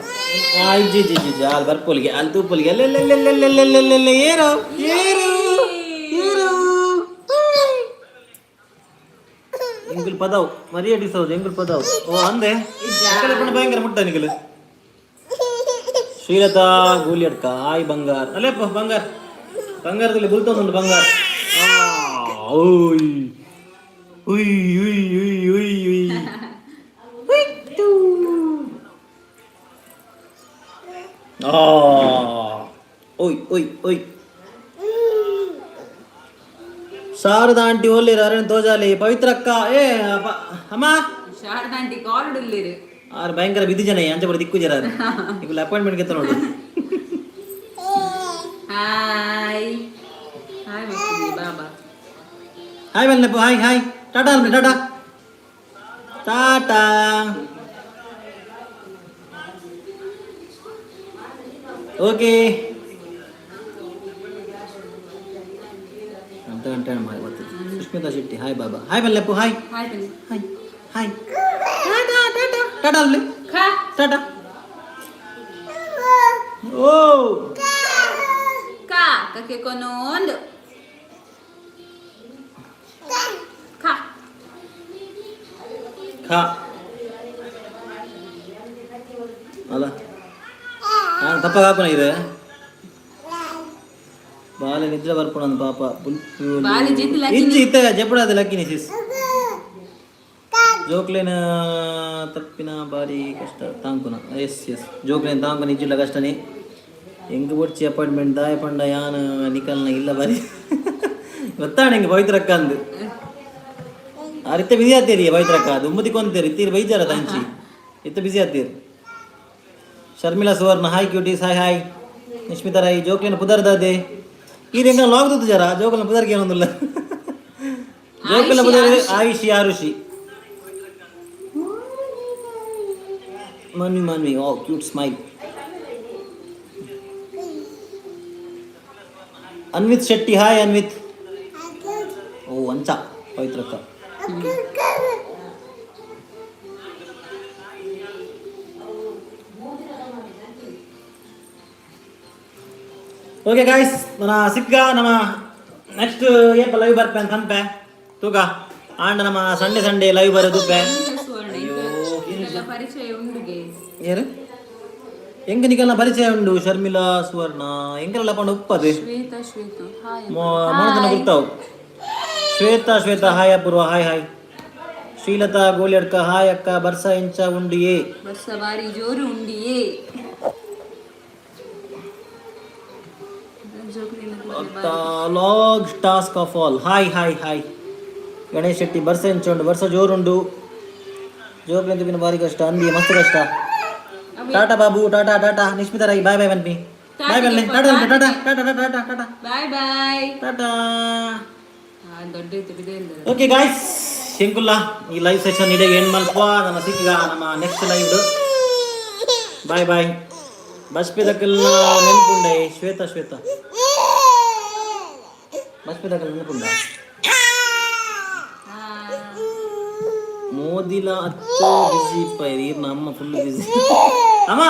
ಆ ಇಜ್ಜಿ ಇಜ್ಜಿ ಇಜ್ಜಿ ಇಜ್ಜಿ. ಅಲ್ಲಿ ಬರ್ಪೋಲಿಗೆ ಅಲ್ಲಿ ತೂಪೊಲಿಗೆ ಅಲ್ಲೆಲ್ಲೆಲ್ಲೆಲ್ಲೆಲ್ಲೆಲ್ಲೆಲ್ಲೆಲ್ಲೆ. ಏರೋ ಏರು ಏರು. ಎಂಕುಲು ಪದವು ಮರಿಯ ಡಿಸೌದು. ಎಂಕುಲು ಪದವು. ಓ ಅಂದೆ. ಎಂಕುಲು ಪಂಡ ಭಯಂಕರ ಮುಟ್ಟ ನಿಕಲು. ಶ್ರೀಲತಾ ಗೂಲಿಯಡ್ಕ ಹಾಯ್. ಬಂಗಾರ್ ಅಲ್ಲೇಪ್ಪ. ಬಂಗಾರ್ ಬಂಗಾರದಲ್ಲಿ ಬುಲ್ತೊಂದುಂಡು ಬಂಗಾರ. ಆ, ಓಯ್ ಉಯ್ ಉಯ್ ಉಯ್ ಉಯ್ ಉಯ್ ಉಯ್ತು. ಆ ಓಯ್ ಓಯ್ ಓಯ್. ಶಾರದಾ ಆಂಟಿ ಓಲೇರು ಅರಣ್ ತೋಜಾಲಿ. ಪವಿತ್ರಕ್ಕ ಏ ಅಮ್ಮ. ಶಾರದಾ ಆಂಟಿ ಕಾಲ್ ಇಡುಲ್ಲೇರು. ಆರು ಭಯಂಕರ ಬಿದ್ದು ಜನ ಅಂಚೆ ಬರ ದಿಕ್ಕು ಜರ. ಈಗ ಅಪಾಯಿಂಟ್ಮೆಂಟ್ ಗೆತ್ತ ನೋಡು. ಹಾಯ್ ಹಾಯ್ ಮಕ್ಕಳಿಗೆ ಬಾಬಾ. ಹಾಯ್ ಬಲ್ಲಪ್ಪ. Hi hi. ಟಾಟಾ ಅಲ್ರಿ. Tata tata. ಓಕೆ, ಅರ್ಧ ಗಂಟೆ ಮಾಡಿ ಬರ್ತದೆ. ಸುಷ್ಮಿತಾ ಶೆಟ್ಟಿ ಹಾಯ್ ಬಾಬಾ. ಹಾಯ್ ಬಲ್ಲಪ್ಪ. ಹಾಯ್. ಹಾಯ್ ಬನ್ನಿ. Hi hi. Tata tata tata ಅಲ್ರಿ. ಖಾ. ಟಾಟಾ ಓ. ಕಾ ಕಕ್ಕೆ ಕೊನೊಂದು ಖಾ. ಖಾ ಅಲ್ಲ ನಾನು ತಪ್ಪಾಗ ಹಾಕೋಣ ಇದೆ. ಬಾಲೆ ನಿದ್ರೆ ಬರ್ಪುಣ ಪಾಪ. ಬಾಲೆ ಜಿದ್ದು ಲಕ್ಕಿನಿ. ಇಜ್ಜಿ ಇತ್ತ ಜಪಡಾದ ಲಕ್ಕಿನಿ ಸಿಸ್. ಜೋಕ್ಲೇನ ತಪ್ಪಿನ ಬಾರಿ ಕಷ್ಟ ತಾಂಕುನ. ಎಸ್ ಎಸ್, ಜೋಕ್ಲೇನ ತಾಂಕುನ ಇಜ್ಜಿಲ್ಲ ಕಷ್ಟನೇ. ಎಂಕ್ ಬೊಡ್ಚಿ ಅಪಾಯಿಂಟ್ಮೆಂಟ್ ದಾಯ ಪಂಡ ಯಾನ್ ನಿಕಲ್ನ ಇಲ್ಲ ಬಾರಿ ಗೊತ್ತಾಣ. ಎಂಕ್ ಪವಿತ್ರಕ್ಕ ಅಂದು ಆರಿತ್ತ ಬಿಸಿ ಆತೀರಿ. ಪವಿತ್ರಕ್ಕ ದುಮ್ಮತಿ ಕೊಂತೀರಿ ಇತ್ತೀರಿ ಬೈಜಾರ ತಂಚಿ ಇತ್ತ ಬಿಸಿ ಆತೀರಿ. Sharmila Suvarna hi. Cuties hi hi. Nishmita Rai ಜೋಕ್ಲೇನ ಪುದರ್ದಾದೆ. ಈ ಎಂಗ ಲಾಗ್ ದೂತು ಜರ. ಜೋಕಲ್ನ ಪುದರ್ಗೆ ಏನೊಂದಿಲ್ಲ. ಜೋಕಲ್ನ ಪುದರ್ ಆಯುಷಿ Arushi Manvi Manvi. Oh cute smile. Anvith Shetty hi Anvith. ಓ ಅಂಚ ಪವಿತ್ರಕ್ಕ. ಓಕೆ ಗಾಯ್ಸ್, ನನ್ನ ಸಿಕ್ಕ ನಮ್ಮ ನೆಕ್ಸ್ಟ್ ಏಪ ಲೈವ್ ಬರ್ಪೆ ಅಂತ ಅನ್ಪೆ ತೂಕ. ಆಂಡ ನಮ್ಮ ಸಂಡೇ ಸಂಡೇ ಲೈವ್ ಬರೋದುಪ್ಪೆ. ಸುವರ್ಣ. ಅಯ್ಯೋ. ಇದೆಲ್ಲ ಪರಿಚಯ ಉಂಡುಗೆ. ಏನು, ಎಂಕ ನಿಕಲ್ನ ಪರಿಚಯ ಉಂಡು? ಶರ್ಮಿಳಾ ಸುವರ್ಣ ಎಂಕಲ್ಲ ಪಂಡ ಉಪ್ಪದು. ಶ್ವೇತಾ, ಶ್ವೇತು, ಹಾಯ್. ಮೊಣದನ ಗುರ್ತಾವು. ಶ್ವೇತಾ, ಶ್ವೇತಾ ಹಾಯ್. ಅಪೂರ್ವ ಹಾಯ್, ಹಾಯ್. ಶ್ರೀಲತಾ ಗೋಲಿಯಡ್ಕ ಹಾಯ್ ಅಕ್ಕ. ಬರ್ಸ ಎಂಚ ಉಂಡಿಯೇ? ಬರ್ಸ ಬಾರಿ ಜೋರು ಉಂಡಿಯೇ. Log task of all, hi hi hi. Ganesh Shetty, ಬರ್ಸ ಎಂಚ ಉಂಡು? ಬರ್ಸ ಜೋರುಂಡು. ಜೋರು ಬಿನ ಬಾರಿ ಕಷ್ಟ ಅಂದಿ, ಮಸ್ತ್ ಕಷ್ಟ. ಟಾಟಾ ಬಾಬು, tata tata. Nishmita Rai bye bye ಬನ್ನಿ. ಬಾಯ್ ಬನ್ನಿ, tata tata tata tata tata. Bye bye. Tata. ದೊಡ್ಡ ಇತ್ತು. ಓಕೆ ಗಾಯ್ಸ್, ಶಂಕುಲ್ಲ ಈ ಲೈವ್ ಸೆಷನ್ ಇದೆ ಎಂಡ್ ಮಲ್ಪ. ನಮ್ಮ ಸಿಕ್ಕಿಗ ನಮ್ಮ ನೆಕ್ಸ್ಟ್ ಲೈವ್. Bye bye. ಬಸ್ಪಿದಕ್ಕೆಲ್ಲ ನೆನ್ಪುಂಡೆ? ಶ್ವೇತಾ, ಶ್ವೇತಾ, ಬಸ್ಪಿದಕ್ಕೆಲ್ಲ ನೆನ್ಪುಂಡ? ಮೋದಿಲ ಅಚ್ಚೋ ಬಿಸಿ ಇಪ್ಪ ಈರ್ನ ಅಮ್ಮ ಫುಲ್ ಬಿಸಿ ಅಮ್ಮ.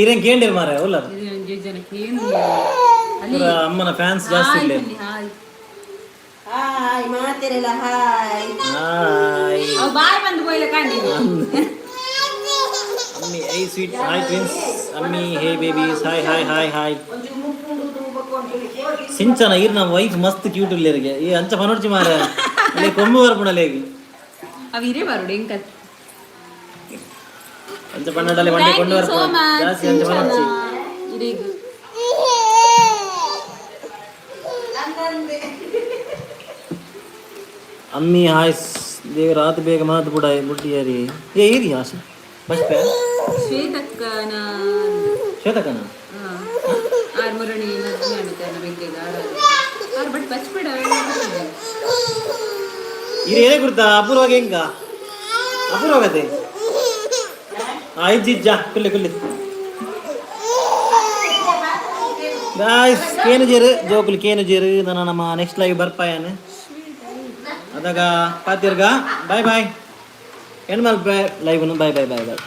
ಇರೇನ್ ಕೇಂಡಿರ್ ಮಾರೆ ಉಲ್ಲ. ಜನಕ್ಕೆ ಏನು ಅಲ್ಲಿ. ಅಮ್ಮನ ಫ್ಯಾನ್ಸ್ ಜಾಸ್ತಿ ಇಲ್ಲ. ಹಾಯ್. ಹಾಯ್ ಮಾತಿರಲ್ಲ, ಹಾಯ್. ಹಾಯ್. ಅವ್ ಬಾಯ್ ಬಂದು ಬೋಯ್ಲ ಕಾಂಡಿ. ಅಮ್ಮಿ I sweet, hi twins. ಅಮ್ಮಿ hey babies, hi hi hi hi. ಸಿಂಚನ ಈರ್ನ ವೈಫ್ ಮಸ್ತ್ ಕ್ಯೂಟ್ ಇಲ್ಲೇರಿಗೆ. ಈ ಅಂಚ ಪನೋಡ್ಚಿ ಮಾರ, ಅಲ್ಲಿ ಕೊಂಬು ಬರ್ಪುಣಲೇಗಿ. ಅವ್ ಇರೇ ಬರುಡು ಎಂಕ. ಅಂಚ ಪನ್ನಡಲ್ಲಿ ಬಂಡೆ ಕೊಂಡು ಬರ್ಪುಣ ಜಾಸ್ತಿ, ಅಂಚ ಪನೋಡ್ಚಿ. ಇರೇಗ್. ಅಮ್ಮಿ ಹಾಯ್. ದೇವ್ರ ಆತ ಬೇಗ ಮಾತು ಬುಡ ಬುಟ್ಟಿಯಾರಿ. ಏ ಏರಿ ಆಸೆ ಬಸ್ ಪೇ. ಶ್ವೇತಕ್ಕನ. ಶ್ವೇತಕನ. ಆರ್ ಮುರಣಿ ಮದ್ವೆ ಆಡ್ತಾನ ಬೆಂಕೆಗ ಆರ್, ಬಟ್ ಬಚ್ಬೇಡ. ಇದು ಏನೇ ಗುರ್ತಾ? ಅಪೂರ್ವಾಗ ಹೆಂಗ ಅಪೂರ್ವಾಗತೆ? ಆ ಇಜ್ಜಿ ಇಜ್ಜ ಕುಲ್ಲಿ ಕುಲ್ಲಿ. ಗಾಯ್ಸ್, ಕೇನು ಜೇರು ಜೋಕುಲು ಕೇನು ಜೇರು. ನನ್ನ ನಮ್ಮ ನೆಕ್ಸ್ಟ್ ಲೈವ್ ಬರ್ಪಾಯನ್ ಅದಾಗ ಪಾತಿರ್ಗ. Bye bye. ಹೆಣ್ಮಲ್ಪ live. Bye bye bye boy.